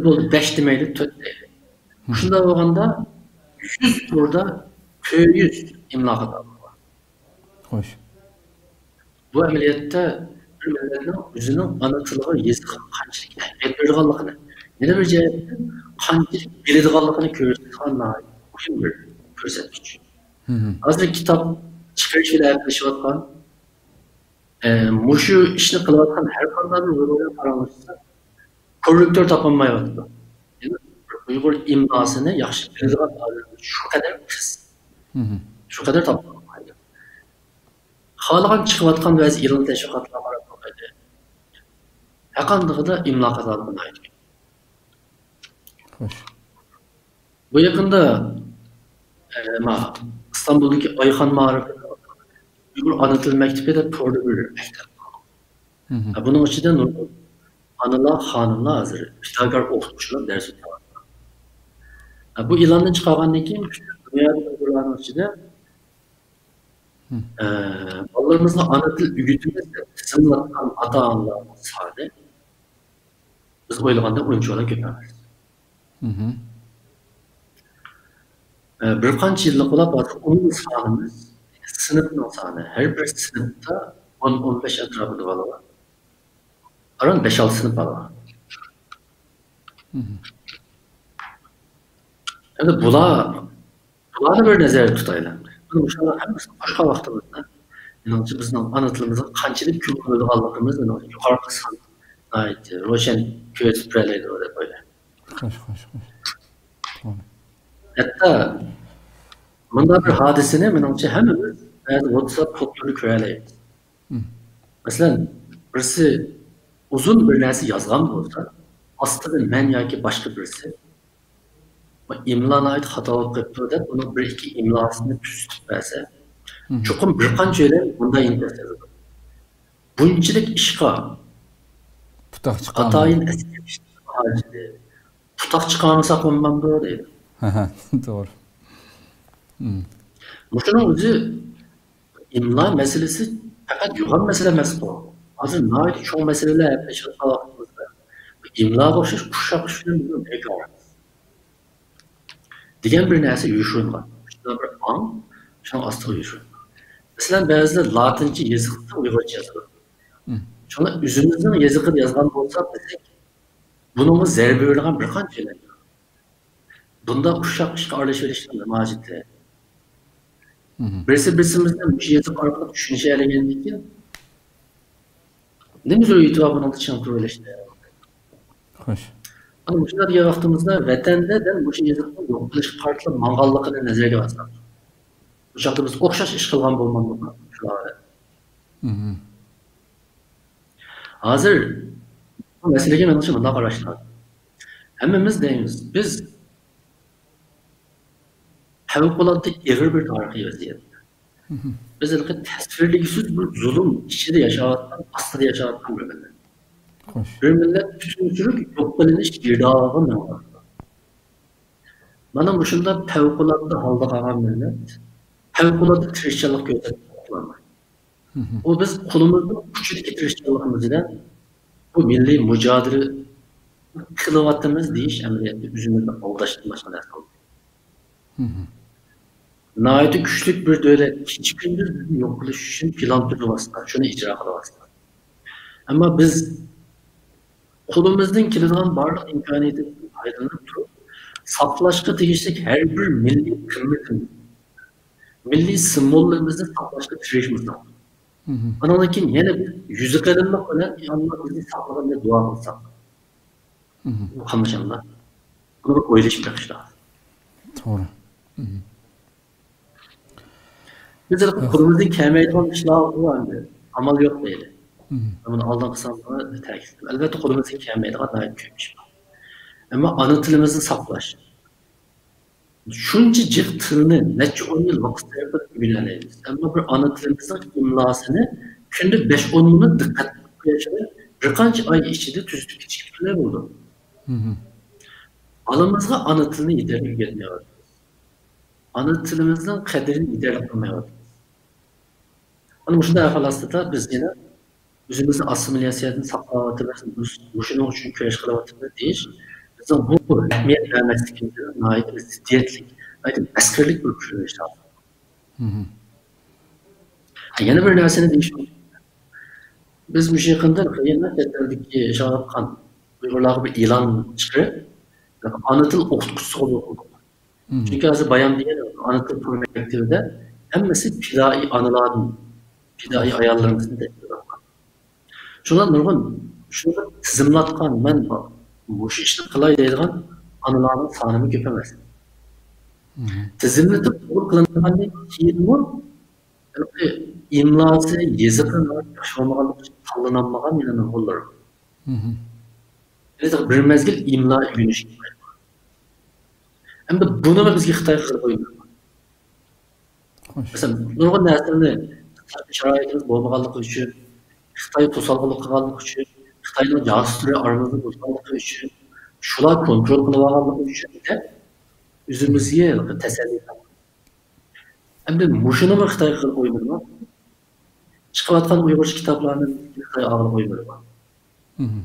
بولدى، بەش دېمەيلى، تۆت دەيلى. شۇنداق بولغاندا يۈز قۇردا تۆت يۈز ئىملا خاتالىقى بار. خوش. بۇ ئەمەلىيەتتە بىر مىللەتنىڭ ئۆزىنىڭ ئانا تىلىغا، يېزىقىغا قانچىلىك ئەھمىيەت بېرىدىغانلىقىنى، يەنە بىر جەھەتتىن قانچىلىك بىلىدىغانلىقىنى كۆرسىتىدىغان ناھايىتى مۇھىم بىر كۆرسەتكۈچ. ھازىر كىتاب چىقىرىش بىلەن ئەپلىشىۋاتقان، ئە، مۇشۇ ئىشنى قىلىۋاتقان ھەر قانداق بىر ئۇيغۇرغا قاراڭلاشسا، كوررېكتور تاپالمايۋاتىدۇ. يەنى ئۇيغۇر ئىملاسىنى ياخشى بىلىدىغان ئادەم شۇ قەدەر پىس، شۇ قەدەر تاپالمايدۇ. خالىغان چىقىۋاتقان بەزى ئېلان تەشۋىقاتلارغا قاراپ باقايلى. ھەرقاندىقىدا ئىملا خاتالىقى ناھايىتى كۆپ. خوش. بۇ يېقىندا، ئە، ما، ئىستانبۇلدىكى ئايخان مائارىپى ئۇيغۇر ئانا تىل مەكتىپى دەپ توردا بىر مەكتەپ. ھە، بۇنىڭ ئىچىدە نۇرغۇن ئانىلار، خانىملار ھازىر پىداكار ئوقۇتقۇچىلار دەرس ئۆتۈۋاتىدۇ. ھە، بۇ ئېلاندىن چىقارغاندىن كېيىن پۈتۈن دۇنيادىكى ئۇيغۇرلارنىڭ ئىچىدە، ئە، بالىلىرىمىزغا ئانا تىل ئۆگىتىمىز دەپ تىزىملاتقان ئاتا-ئانىلارنىڭ سانى بىز ئويلىغاندەك ئۇنچىۋالا كۆپ ئەمەس. ئە، بىر قانچە يىللىق بولۇپ، ھازىر ئومۇمىي سانىمىز، سىنىپنىڭ سانى، ھەر بىر سىنىپتا ئون، ئون بەش ئەتراپىدا بالا بار. ئاران بەش-ئالتە سىنىپ بالا بار. ئەمدى بۇلار، بۇلارنى بىر نەزەردە تۇتايلى. مانا مۇشۇلارنىڭ ھەممىسىنى قوشقان ۋاقتىمىزدا، مېنىڭچە، بىزنىڭ ئانا تىلىمىزغا قانچىلىك كۆڭۈل بۆلىدىغانلىقىمىزنى يۇقىرىقى سان ناھايىتى روشەن كۆرسىتىپ بېرەلەيدۇ دەپ ئويلايمەن. خوش، خوش، خوش. توغرا. ھەتتا مۇنداق بىر ھادىسىنى، مېنىڭچە، ھەممىمىز بەزى ۋاتساپ توپلىرىدا كۆرەلەيمىز. مەسىلەن، بىرسى ئۇزۇن بىر نەرسە يازغان بولسا، ئاستىدا مەن ياكى باشقا بىرسى، «بۇ ئىملا ناھايىتى خاتا بولۇپ قېپتۇ» دەپ، ئۇنىڭ بىر ئىككى ئىملاسىنى تۈزىتىپ بەرسە، چوقۇم بىر قانچە ئۆيلەن بۇنداق ئىنكاس يازىدۇ. بۇنچىلىك ئىشقا پۇتاق چىقارمىدى. ئاتايىن ئەسكەر ئىشلىرىغا ھاجىتى، پۇتاق چىقارمىساق بولمامدۇ دەيدۇ. ھە، ھە، توغرا. مۇشۇنىڭ ئۆزى ئىملا مەسىلىسى پەقەت يوغان مەسىلە ئەمەسقۇ. ھازىر ناھايىتى چوڭ مەسىلىلەر ھەپىلىشىۋاتقان ۋاقتىمىزدا ئىملاغا ئوخشاش ئۇششاق ئىش بىلەن بىزنىڭ بەك ئاغرىمىز دېگەن بىر نەرسە يوشۇرۇنغان. شۇنداق بىر ئاڭ، شۇنىڭ ئاستىغا يوشۇرۇنغان. مەسىلەن، بەزىلەر لاتىنچە يېزىقتا ئۇيغۇرچە يازىدۇ. شۇڭا ئۆزىمىزنىڭ يېزىقىدا يازغان بولسا، بىزنىڭ بۇنىڭغا زەربە بېرىدىغان بىر قانچە ئېلان. بۇنداق ئۇششاق ئىشقا ئارىلىشىۋېلىشنىڭ نېمە ھاجىتى؟ بىرسى بىرسىمىزنى مۇشۇ يېزىق ئارقىلىق چۈشىنىشەلىگەندىن كېيىن، نېمە زۆرۈرىيىتى بار بۇنىڭدا چىڭ تۇرۇۋېلىشنى؟ خوش. ئەنە مۇشۇنداق دېگەن ۋاقتىمىزدا ۋەتەندە دەل مۇشۇ يېزىقنىڭ يوق قىلىشقا قارىتىلىپ ماڭغانلىقىنى نەزەرگە ئالساق، بۇ چاغدا بىز ئوخشاش ئىش قىلغان بولمامدۇق شۇلار بىلەن؟ ھازىر بۇ مەسىلىگە مېنىڭچە مۇنداق قاراش لازىم. ھەممىمىز دەيمىز، بىز پەۋقۇلئاددە ئېغىر بىر تارىخىي ۋەزىيەتتە. بىز ھېلىقى تەسۋىرلىگۈسىز بىر زۇلۇم ئىچىدە ياشاۋاتقان، ئاستىدا ياشاۋاتقان بىر مىللەت. خوش. بىر مىللەت پۈتۈن تۈرك يوق قىلىنىش گىردابىغا مېڭىۋاتىدۇ. مانا مۇشۇنداق پەۋقۇلئاددە ھالدا قالغان مىللەت پەۋقۇلئاددە تىرىشچانلىق كۆرسەتمەي قالالمايدۇ. ئۇ بىز قولىمىزنىڭ ئۇچىدىكى تىرىشچانلىقىمىز بىلەن بۇ مىللىي مۇجادىلە قىلىۋاتىمىز دېيىش ئەمەلىيەتتە ئۆزىمىزنى ئالداشتىن باشقا نەرسە بولمايدۇ. ناھايىتى كۈچلۈك بىر دۆلەت كېچە-كۈندۈز بىزنى يوق قىلىش ئۈچۈن پىلان تۈزۈۋاتسا، شۇنى ئىجرا قىلىۋاتسا. ئەمما بىز قولىمىزدىن كېلىدىغان بارلىق ئىمكانىيەتتىن پايدىلىنىپ تۇرۇپ، ساقلاشقا تېگىشلىك ھەر بىر مىللىي قىممىتىمىز، مىللىي سىمۋوللىرىمىزنى ساقلاشقا تىرىشمىساق، ئاندىن كېيىن يەنە بىز يۈزى قېلىنلىق بىلەن، يا ئاللا، بىزنى ساقلىغىن دەپ دۇئا قىلساق، بۇ قاملىشامدا، بۇنى بىر ئويلىشىپ بېقىش لازىم. توغرا. بىز ھېلىقى قولىمىزدىن كەلمەيدىغان ئىشلار بار ئەمدى. ئامال يوق دەيلى. مەن بۇنى ئالدىنقى ساندا تەكىتلىدىم. ئەلۋەتتە، قولىمىزدىن كەلمەيدىغان ناھايىتى كۆپ ئىش بار. ئەمما ئانا تىلىمىزنى ساقلاش. شۇنچە جىق تىلنى نەچچە ئون يىل ۋاقىت سەرپ قىلىپ ئۆگىنەلەيمىز. ئەمما بىر ئانا تىلىمىزنىڭ ئىملاسىنى كۈندە بەش ئون مىنۇت دىققەت قىلىپ قويۇشنى بىر قانچە ئاي ئىچىدە تۈزىتىپ كېتىشكە پۈتۈنلەي بولىدۇ. بالىمىزغا ئانا تىلنى يېتەرلىك ئۆگەتمەيۋاتىمىز. ئانا تىلىمىزنىڭ قەدرىنى يېتەرلىك قىلمايۋاتىمىز. مانا مۇشۇنداق ئەھۋال ئاستىدا بىز يەنە ئۆزىمىزنى ئاسسىمىلياتسىيەدىن ساقلاۋاتىمىز، مۇشۇنىڭ ئۈچۈن كۈرەش قىلىۋاتىمىز دېيىش بىزنىڭ بۇ ئەھمىيەت بەرمەسلىكىمىزنىڭ ناھايىتى زىددىيەتلىك، ناھايىتى مەسخىرىلىك بىر كۆرۈنۈشى ھازىر. يەنە بىر نەرسىنى دېيىش مۇمكىن. بىز مۇشۇ يېقىندا يەنە چەت ئەلدىكى ياشاۋاتقان ئۇيغۇرلارغا بىر ئېلان چىقىرىپ، ئانا تىل ئوقۇتقۇچىسى قوبۇل قىلدۇق. چۈنكى ھازىر بايام دېگەن ئانا تىل تور مەكتىۋىدە ھەممىسى پىدائىي ئانىلاردىن، پىدائىي ئاياللىرىمىزدىن تەشكىل تاپقان. شۇلار نۇرغۇن، شۇنى تىزىملاتقان، مەن مۇشۇ ئىشنى قىلاي دەيدىغان ئانىلارنىڭ سانىمۇ كۆپ ئەمەس. تىزىملىتىپ قوبۇل قىلىنغاندىن كېيىنمۇ ھېلىقى ئىملاسى، يېزىقى ياخشى بولمىغانلىقى ئۈچۈن تاللىنالمىغان يەنە نۇرغۇنلار. ھېلى بىر مەزگىل ئىملا ئۆگىنىشكە. ئەمدى بۇنىمۇ بىزگە خىتاي قىلىپ قويمىدى. خوش. مەسىلەن، نۇرغۇن نەرسىلەرنى تاشقى شارائىتىمىز بولمىغانلىقى ئۈچۈن، خىتاي توسالغۇلۇق قىلغانلىقى ئۈچۈن، خىتاينىڭ جاسۇسلىرى ئارىمىزنى بۇزغانلىقى ئۈچۈن، شۇلار كونترول قىلىۋالغانلىقى ئۈچۈن دەپ ئۆزىمىزگە تەسەللى تاپىمىز. ئەمدى مۇشۇنىمۇ خىتاي قىلىپ قويمىدىمۇ؟ چىقىۋاتقان ئۇيغۇرچە كىتابلارنى خىتاي ئالغىلى قويمىدىمۇ؟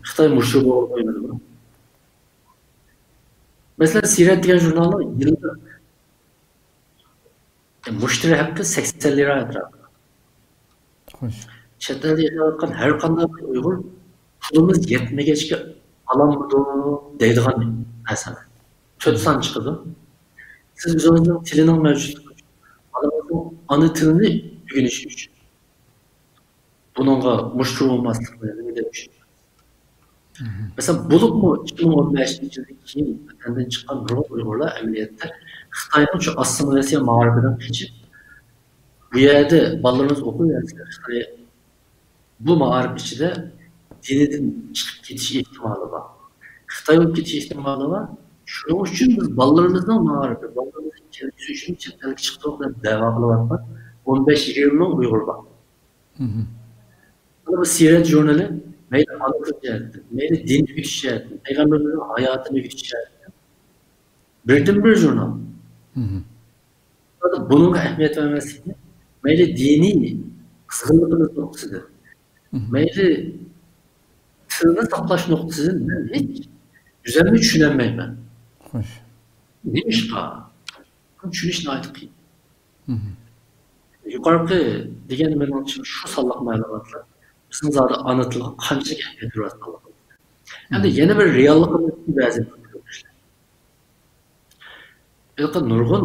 خىتاي مۇشۇ بولغىلى قويمىدىمۇ؟ مەسىلەن، سىرەت دېگەن ژۇرنالنىڭ يىلدا مۇشتەرى ھەققى سەكسەن لىرا ئەتراپىدا. خوش. چەت ئەلدە ياشاۋاتقان ھەر قانداق بىر ئۇيغۇر پۇلىمىز يەتمىگەچكە ئالالمىدۇق دەيدىغان نەرسە. تۆت سان چىقىدۇ. سىز ئۆزىڭىزنىڭ تىلىنىڭ مەۋجۇتلۇقى ئۈچۈن، بالىڭىزنىڭ ئانا تىلىنى ئۆگىنىشى ئۈچۈن بۇنىڭغا مۇشتەرى بولماسلىقنى نېمە دەپ چۈشىنىسىز؟ مەسىلەن، بولۇپمۇ ئىككى مىڭ ئون بەشىنچى يىلدىن كېيىن ۋەتەندىن چىققان نۇرغۇن ئۇيغۇرلار ئەمەلىيەتتە خىتاينىڭ شۇ ئاسسىمىلياتسىيە مائارىپىدىن قېچىپ، بۇ يەردە بالىلىرىمىز ئوقۇيۋەرسە، خىتاي بۇ مائارىپ ئىچىدە دىنىدىن چىقىپ كېتىش ئېھتىمالى بار. خىتاي بولۇپ كېتىش ئېھتىمالى بار. شۇنىڭ ئۈچۈن بىز بالىلىرىمىزنىڭ مائارىپى، بالىلىرىمىزنىڭ كەلگۈسى ئۈچۈن چەت ئەلگە چىقتۇق دەپ دەۋا قىلىۋاتقان ئون بەش يىگىرمە مىڭ ئۇيغۇر بار. مانا بۇ سىرەت ژۇرنىلى مەيلى ئانا تىل جەھەتتىن، مەيلى دىن ئۆگىتىش جەھەتتىن، پەيغەمبىرىمىزنىڭ ھاياتىنى ئۆگىتىش جەھەتتىن بىردىنبىر ژۇرنال. بۇنىڭغا ئەھمىيەت بەرمەسلىكنى مەيلى دىنىي قىزغىنلىقىمىز نۇقتىسىدىن، مەيلى تىلنى ساقلاش نۇقتىسىدىن مەن ھېچ ئۆزۈممۇ چۈشىنەلمەيمەن. خوش. نېمىشقا؟ بۇنى چۈشىنىش ناھايىتى قىيىن. يۇقىرىقى دېگەن مېنىڭچە شۇ سانلىق مەلۇماتلار بىزنىڭ زادى ئانا تىلغا قانچىلىك ئەھمىيەت بېرىۋاتقانلىقىمىزنى. ئەمدى يەنە بىر رېئاللىقىمىزدىن بەزى كۆرۈنۈشلەر. ھېلىقى نۇرغۇن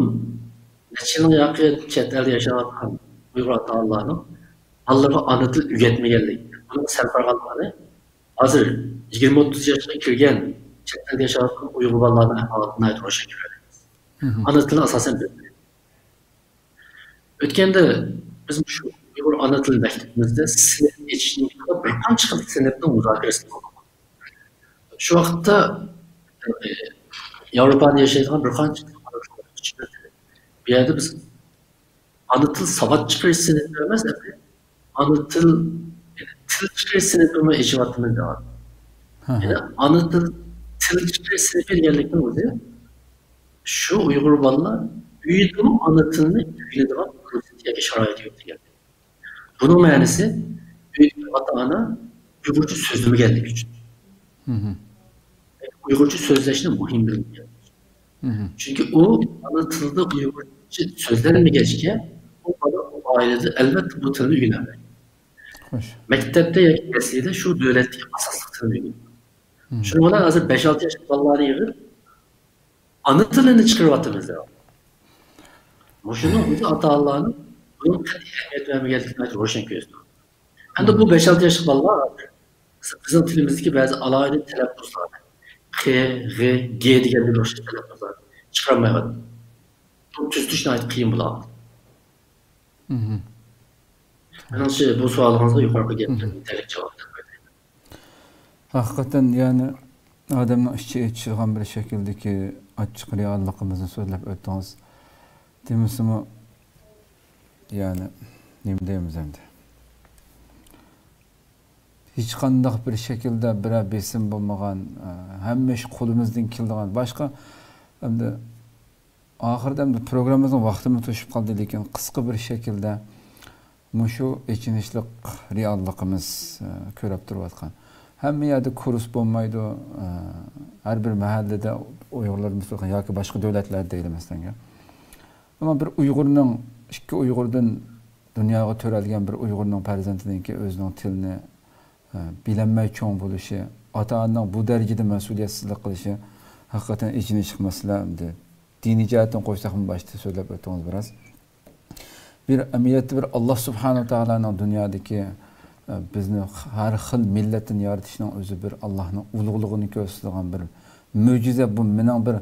نەچچە يىلغا يېقىن چەت ئەلدە ياشاۋاتقان ئۇيغۇر ئاتا-ئانىلارنىڭ بالىلىرىغا ئانا تىل ئۆگەتمىگەنلىكى، بۇنىڭغا سەل قارىغاندا ھازىر يىگىرمە ئوتتۇز ياشقا كىرگەن چەت ئەلدە ياشاۋاتقان ئۇيغۇر بالىلارنىڭ ئەھۋالىدىن ناھايىتى روشەن كۆرەلەيمىز. ئانا تىلنى ئاساسەن بىلمەيدۇ. ئۆتكەندە بىز مۇشۇ ئۇيغۇر ئانا تىل مەكتىپىمىزدە سىنىپ ئېچىشنىڭ بىر قانچە خىل سىنىپنىڭ مۇزاكىرىسىنى قىلدۇق. شۇ ۋاقىتتا، ئە، ياۋروپادا ياشايدىغان بىر قانچە ئانا تىل ئوقۇتقۇچىلار، بۇ يەردە بىز ئانا تىل ساۋات چىقىرىش سىنىپى ئەمەس، ئەمدى ئانا تىل، تىل چىقىرىش سىنىپىمۇ ئېچىۋاتىمىز دەۋاتىدۇ. يەنى ئانا تىل، تىل چىقىرىش سىنىپى دېگەنلىكنىڭ ئۆزى شۇ ئۇيغۇر بالىلار ئۆيدىمۇ ئانا تىلنى ئۆگىنىدىغان پۇرسەت ياكى شارائىتى يوق دېگەن. بۇنىڭ مەنىسى ئۆيدىكى ئاتا-ئانا ئۇيغۇرچە سۆزلىمىگەنلىكى ئۈچۈن. ئۇيغۇرچە سۆزلەشنى مۇھىم بىلمىگەن. چۈنكى ئۇ ئانا تىلدا ئۇيغۇرچە سۆزلەنمىگەچكە، ئۇ بالا ئۇ ئائىلىدە ئەلۋەتتە بۇ تىلنى ئۆگىنەلمەيدۇ. خوش. مەكتەپتە ياكى لىسېيدا شۇ دۆلەتتىكى ئاساسلىق تىلنى ئۆگىنىدۇ. شۇنىڭ بىلەن ھازىر بەش-ئالتە ياشلىق بالىلارنى يىغىپ، ئانا تىلىنى چىقىرىۋاتىمىز دەپ. مۇشۇنىڭ ئۆزى ئاتا-ئانىلارنىڭ بۇنىڭغا قەتئىي ئەھمىيەت بەرمىگەنلىكىنى روشەن كۆرسىتىدۇ. ئەمدى بۇ بەش-ئالتە ياشلىق بالىلار بىزنىڭ تىلىمىزدىكى بەزى ئالاھىدە تەلەپپۇزلارنى، قى، غى، گې دېگەندەك ئوخشاش تەلەپپۇزلارنى چىقىرالمايۋاتىدۇ. بۇنى تۈزىتىش ناھايىتى قىيىن بولۇۋاتىدۇ. مەنىڭچە، بۇ سوئالىڭىزغا يۇقىرىقى گەپلەرنى يېتەرلىك جاۋاب بەردىم. ھەقىقەتەن، يەنى ئادەمنىڭ ئىچى ئېچىشىدىغان بىر شەكىلدىكى ئاچچىق رېئاللىقىمىزنى سۆزلەپ ئۆتتىڭىز. دېمىسىمۇ، يەنى نېمە دەيمىز ئەمدى؟ ھېچقانداق بىر شەكىلدە بىرەر بېسىم بولمىغان، ئە، ھەممە ئىش قولىمىزدىن كېلىدىغان، باشقا ئەمدى ئاخىرىدا ئەمدى پروگراممىمىزنىڭ ۋاقتىمۇ توشۇپ قالدى، لېكىن قىسقا بىر شەكىلدە مۇشۇ ئېچىنىشلىق رېئاللىقىمىز، ئە، كۆرۈپ تۇرۇۋاتقان. ھەممە يەردە كۇرس بولمايدۇ، ئە، ھەر بىر مەھەللىدە ئۇيغۇرلار مۇسۇلمان ياكى باشقا دۆلەتلەردە دەيلى مەسىلەنگە. ئەمما بىر ئۇيغۇرنىڭ، ئىككى ئۇيغۇردىن دۇنياغا تۆرەلگەن بىر ئۇيغۇرنىڭ پەرزەنتىنىڭكى ئۆزىنىڭ تىلىنى، ئە، بىلەلمەي چوڭ بولۇشى، ئاتا-ئانىنىڭ بۇ دەرىجىدە مەسئۇلىيەتسىزلىك قىلىشى ھەقىقەتەن ئېچىنىشلىق مەسىلە. ئەمدى دىنىي جەھەتتىن قويساقمۇ باشتا سۆزلەپ ئۆتتىڭىز بىراز. بىر ئەمەلىيەتتە بىر ئاللا سۇبھانەھۇ تائالانىڭ دۇنيادىكى، ئە، بىزنى ھەر خىل مىللەتتىن يارىتىشنىڭ ئۆزى بىر ئاللانىڭ ئۇلۇغلۇقىنى كۆرسىتىدىغان بىر مۆجىزە. بۇ مېنىڭ بىر،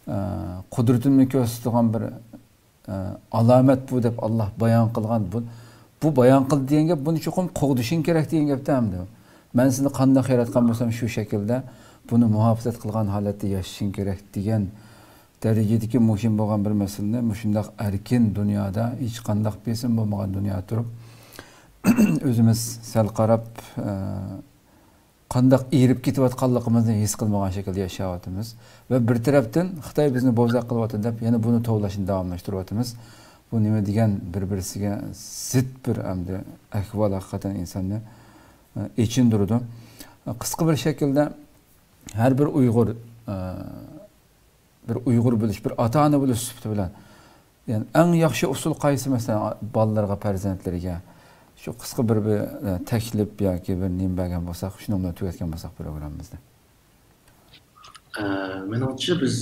ئە، قۇدرىتىمنى كۆرسىتىدىغان بىر، ئە، ئالامەت بۇ دەپ ئاللا بايان قىلغان. بۇ، بۇ بايان قىلدى دېگەن گەپ، بۇنى چوقۇم قوغدىشىڭ كېرەك دېگەن گەپتە ئەمدى. مەن سېنى قانداق ياراتقان بولسام شۇ شەكىلدە بۇنى مۇھاپىزەت قىلغان ھالەتتە ياشىشىڭ كېرەك دېگەن دەرىجىدىكى مۇھىم بولغان بىر مەسىلىنى مۇشۇنداق ئەركىن دۇنيادا، ھېچقانداق بېسىم بولمىغان دۇنيادا تۇرۇپ، ئۆزىمىز سەل قاراپ، ئە، قانداق ئېرىپ كېتىۋاتقانلىقىمىزنى ھېس قىلمىغان شەكىلدە ياشاۋاتىمىز. ۋە بىر تەرەپتىن خىتاي بىزنى بوزەك قىلىۋاتىدۇ دەپ يەنە بۇنى توۋلاشنى داۋاملاشتۇرۇۋاتىمىز. بۇ نېمە دېگەن بىر-بىرسىگە زىت بىر ئەمدى ئەھۋال ھەقىقەتەن ئىنساننى، ئە، ئېچىندۇرىدۇ. قىسقا بىر شەكىلدە ھەر بىر ئۇيغۇر، ئە، بىر ئۇيغۇر بولۇش، بىر ئاتا-ئانا بولۇش سۈپىتى بىلەن، يەنى ئەڭ ياخشى ئۇسۇل قايسى؟ مەسىلەن، بالىلىرىغا، پەرزەنتلىرىگە شۇ قىسقا بىر، بىر، ئە، تەكلىپ ياكى بىر نېمە بەرگەن بولساق، شۇنىڭ بىلەن تۈگەتكەن بولساق پروگراممىمىزنى. ئە، مېنىڭچە، بىز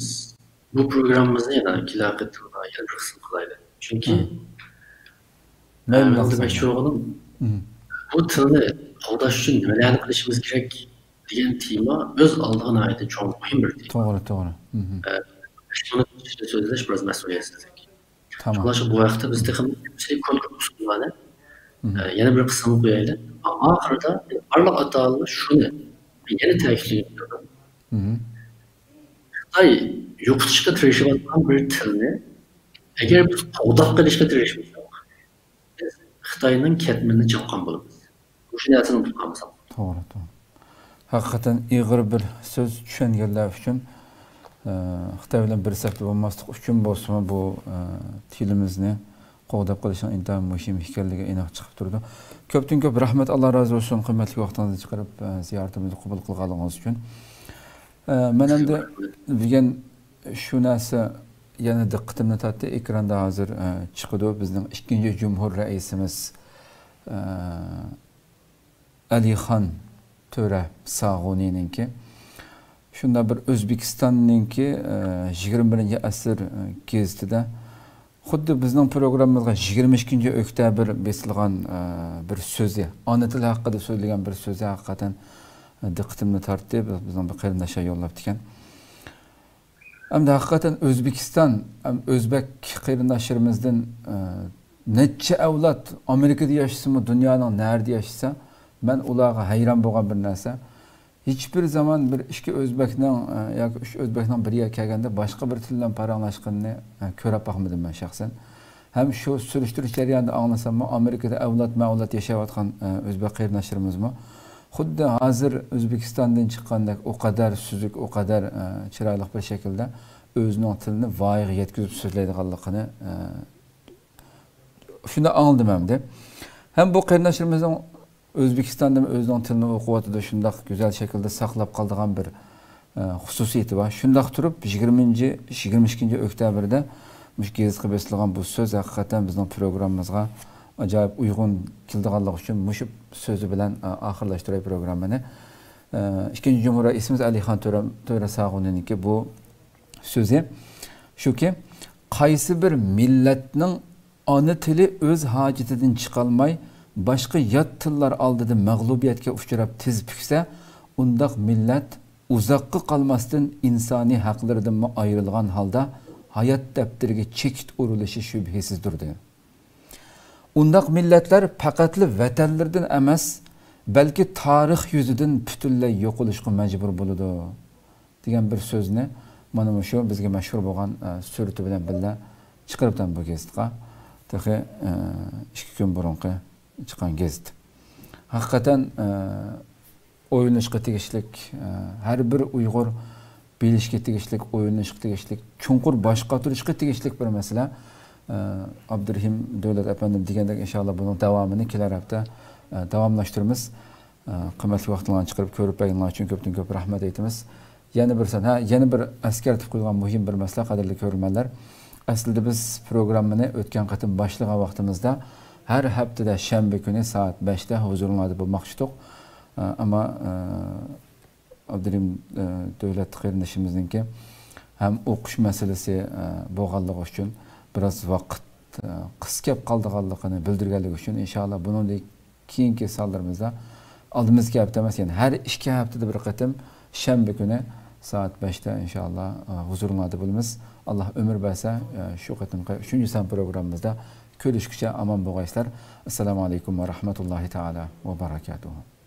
بۇ پروگراممىمىزنى يەنە كېلەر قېتىمدا يەنە بىر قىسىم قىلايلى. چۈنكى، ئە، مەيلى، مېنىڭ دېمەكچى بولغىنىم، بۇ تىلنى قوغداش ئۈچۈن نېمىلەرنى قىلىشىمىز كېرەك دېگەن تېما ئۆز ئالدىغا ناھايىتى چوڭ، مۇھىم بىر تېما. توغرا، توغرا. ئە، بەش مىنۇت ئىچىدە سۆزلەش بىراز مەسئۇلىيەتسىزلىك. تامام. شۇڭلاشقا بۇ ھەقتە بىز تېخىمۇ كۆپچىلىك كونكرېت ئۇسۇللارنى، ئە، يەنە بىر قىسىمغا قويايلى. ئا-، ئاخىرىدا بارلىق ئاتا-ئانىلار شۇنى يەنە تەكىتلىگۈم كېلىدۇ. خىتاي يوقىتىشقا تىرىشىۋاتقان بىر تىلنى ئەگەر بىز قوغداپ قېلىشقا تىرىشمىساق، بىز خىتاينىڭ كەتمىنىنى چاپقان بولىمىز. مۇشۇ نەرسىنى ئۇنتۇپ قالمىساق. توغرا، توغرا. ھەقىقەتەن ئېغىر بىر سۆز، چۈشەنگەنلەر ئۈچۈن، ئە، خىتاي بىلەن بىر سەپتە بولماسلىق ئۈچۈن بولسىمۇ، بۇ، ئە، تىلىمىزنى قوغداپ قېلىشنىڭ ئىنتايىن مۇھىم ئىكەنلىكى ئېنىق چىقىپ تۇرىدۇ. كۆپتىن كۆپ رەھمەت، ئاللا رازى بولسۇن، قىممەتلىك ۋاقتىڭىزنى چىقىرىپ، ئە، زىيارىتىمىزنى قوبۇل قىلغانلىقىڭىز ئۈچۈن. ئە، مەن ئەمدى بۈگۈن شۇ نەرسە يەنە دىققىتىمنى تارتتى. ئېكراندا ھازىر، ئە، چىقىدۇ. بىزنىڭ ئىككىنچى جۇمھۇر رەئىسىمىز، ئە، ئەلىخان تۆرە ساغۇنىنىڭكى شۇنداق بىر ئۆزبېكىستاننىڭكى، ئە، يىگىرمە بىرىنچى ئەسىر، ئە، گېزىتىدە خۇددى بىزنىڭ پروگراممىمىزغا يىگىرمە ئىككىنچى ئۆكتەبىر بېسىلغان، ئە، بىر سۆزى، ئانا تىل ھەققىدە سۆزلىگەن بىر سۆزى ھەقىقەتەن، ئە، دىققىتىمنى تارتتى. بىز-، بىزنىڭ بىر قېرىنداشلار يوللاپتىكەن. ئەمدى ھەقىقەتەن ئۆزبېكىستان، ئەم، ئۆزبەك قېرىنداشلىرىمىزدىن، ئە، نەچچە ئەۋلاد ئامېرىكىدا ياشىسىمۇ، دۇنيانىڭ نەرىدە ياشىسا، مەن ئۇلارغا ھەيران بولغان بىر نەرسە، ھېچبىر زامان بىر ئىككى ئۆزبەكنىڭ، ئە، ياكى ئۈچ ئۆزبەكنىڭ بىر يەرگە كەلگەندە باشقا بىر تىل بىلەن پاراڭلاشقىنىنى، ئە، كۆرۈپ باقمىدىم مەن شەخسەن. ھەم شۇ سۈرۈشتۈرۈش جەريانىدا ئاڭلىساممۇ، ئامېرىكىدا ئەۋلاد-مەۋلاد ياشاۋاتقان، ئە، ئۆزبەك قېرىنداشلىرىمىزمۇ خۇددى ھازىر ئۆزبېكىستاندىن چىققاندەك ئۇ قەدەر سۈزۈك، ئۇ قەدەر، ئە، چىرايلىق بىر شەكىلدە ئۆزىنىڭ تىلىنى ۋايىغا يەتكۈزۈپ سۆزلەيدىغانلىقىنى، ئە، شۇنداق ئاڭلىدىم ئەمدى. ھەم بۇ قېرىنداشلىرىمىزنىڭ ئۆزبېكىستاندىمۇ ئۆزىنىڭ تىلىنى ئوقۇۋاتىدۇ، شۇنداق گۈزەل شەكىلدە ساقلاپ قالىدىغان بىر، ئە، خۇسۇسىيىتى بار. شۇنداق تۇرۇپ، يىگىرمىنچى، يىگىرمە ئىككىنچى ئۆكتەبىردە مۇشۇ گېزىتكە بېسىلغان بۇ سۆز ھەقىقەتەن بىزنىڭ پروگراممىمىزغا ئاجايىپ ئۇيغۇن كېلىدىغانلىقى ئۈچۈن مۇشۇ سۆزى بىلەن، ئە، ئاخىرلاشتۇراي پروگراممىنى. ئە، ئىككىنچى جۇمھۇر رەئىسىمىز ئەلىخان تۆرە، تۆرە ساغۇنىنىڭكى بۇ سۆزى شۇكى، قايسى بىر مىللەتنىڭ ئانا تىلى ئۆز ھاجىتىدىن چىقالماي، باشقا يات تىللار ئالدىدا مەغلۇبىيەتكە ئۇچراپ تىز پۈكسە، ئۇنداق مىللەت ئۇزاققا قالماستىن ئىنسانىي ھەقلىرىدىنمۇ ئايرىلغان ھالدا ھايات دەپتىرىگە چېكىت ئۇرۇلۇشى شۈبھىسىزدۇر، دېدى. ئۇنداق مىللەتلەر پەقەتلا ۋەتەنلىرىدىن ئەمەس، بەلكى تارىخ يۈزىدىن پۈتۈنلەي يوقىلىشقا مەجبۇر بولىدۇ، دېگەن بىر سۆزنى مانا مۇشۇ بىزگە مەشھۇر بولغان، ئە، سۈرىتى بىلەن بىللە چىقىرىپتىمەن بۇ گېزىتقا. تېخى، ئە، ئىككى كۈن بۇرۇنقى چىققان گېزىت. ھەقىقەتەن، ئە، ئويلىنىشقا تېگىشلىك، ئە، ھەر بىر ئۇيغۇر بىلىشكە تېگىشلىك، ئويلىنىشقا تېگىشلىك، چوڭقۇر باش قاتۇرۇشقا تېگىشلىك بىر مەسىلە. ئە، ئابدۇرېھىم دۆلەت ئەپەندىم دېگەندەك، ئىنشاللا بۇنىڭ داۋامىنى كېلەر ھەپتە، ئە، داۋاملاشتۇرىمىز. ئە، قىممەتلىك ۋاقتىڭلارنى چىقىرىپ كۆرۈپ بەرگىنىڭلار ئۈچۈن كۆپتىن كۆپ رەھمەت ئېيتىمىز. يەنە بىر سان، ھە، يەنە بىر ئەسكەرتىپ قويىدىغان مۇھىم بىر مەسىلە، قەدىرلىك كۆرۈرمەنلەر. ئەسلىدە بىز پروگراممىنى ئۆتكەن قېتىم باشلىغان ۋاقتىمىزدا ھەر ھەپتىدە شەنبە كۈنى سائەت بەشتە ھۇزۇرۇڭلاردا بولماقچى ئىدۇق. ئە، ئەمما، ئە، ئابدۇرېھىم، ئە، دۆلەت قېرىندىشىمىزنىڭكى ھەم ئوقۇش مەسىلىسى، ئە، بولغانلىقى ئۈچۈن بىراز ۋاقىت، ئە، قىس كەپ قالىدىغانلىقىنى بىلدۈرگەنلىكى ئۈچۈن، ئىنشاللا بۇنىڭدىن كېيىنكى سانلىرىمىزدا ئالدىمىزدىكى ھەپتە ئەمەس، يەنى ھەر ئىككى ھەپتىدە بىر قېتىم شەنبە كۈنى سائەت بەشتە ئىنشاللا، ئە، ھۇزۇرۇڭلاردا بولىمىز. ئاللا ئۆمۈر بەرسە، ئە، شۇ قېتىمقى ئۈچىنچى سان پروگراممىمىزدا كۆرۈشكىچە ئامان بولغايسىلەر. ئەسسالامۇ ئەلەيكۇم ۋە رەھمەتۇللاھى تائالا ۋە بەرەكاتۇھۇ.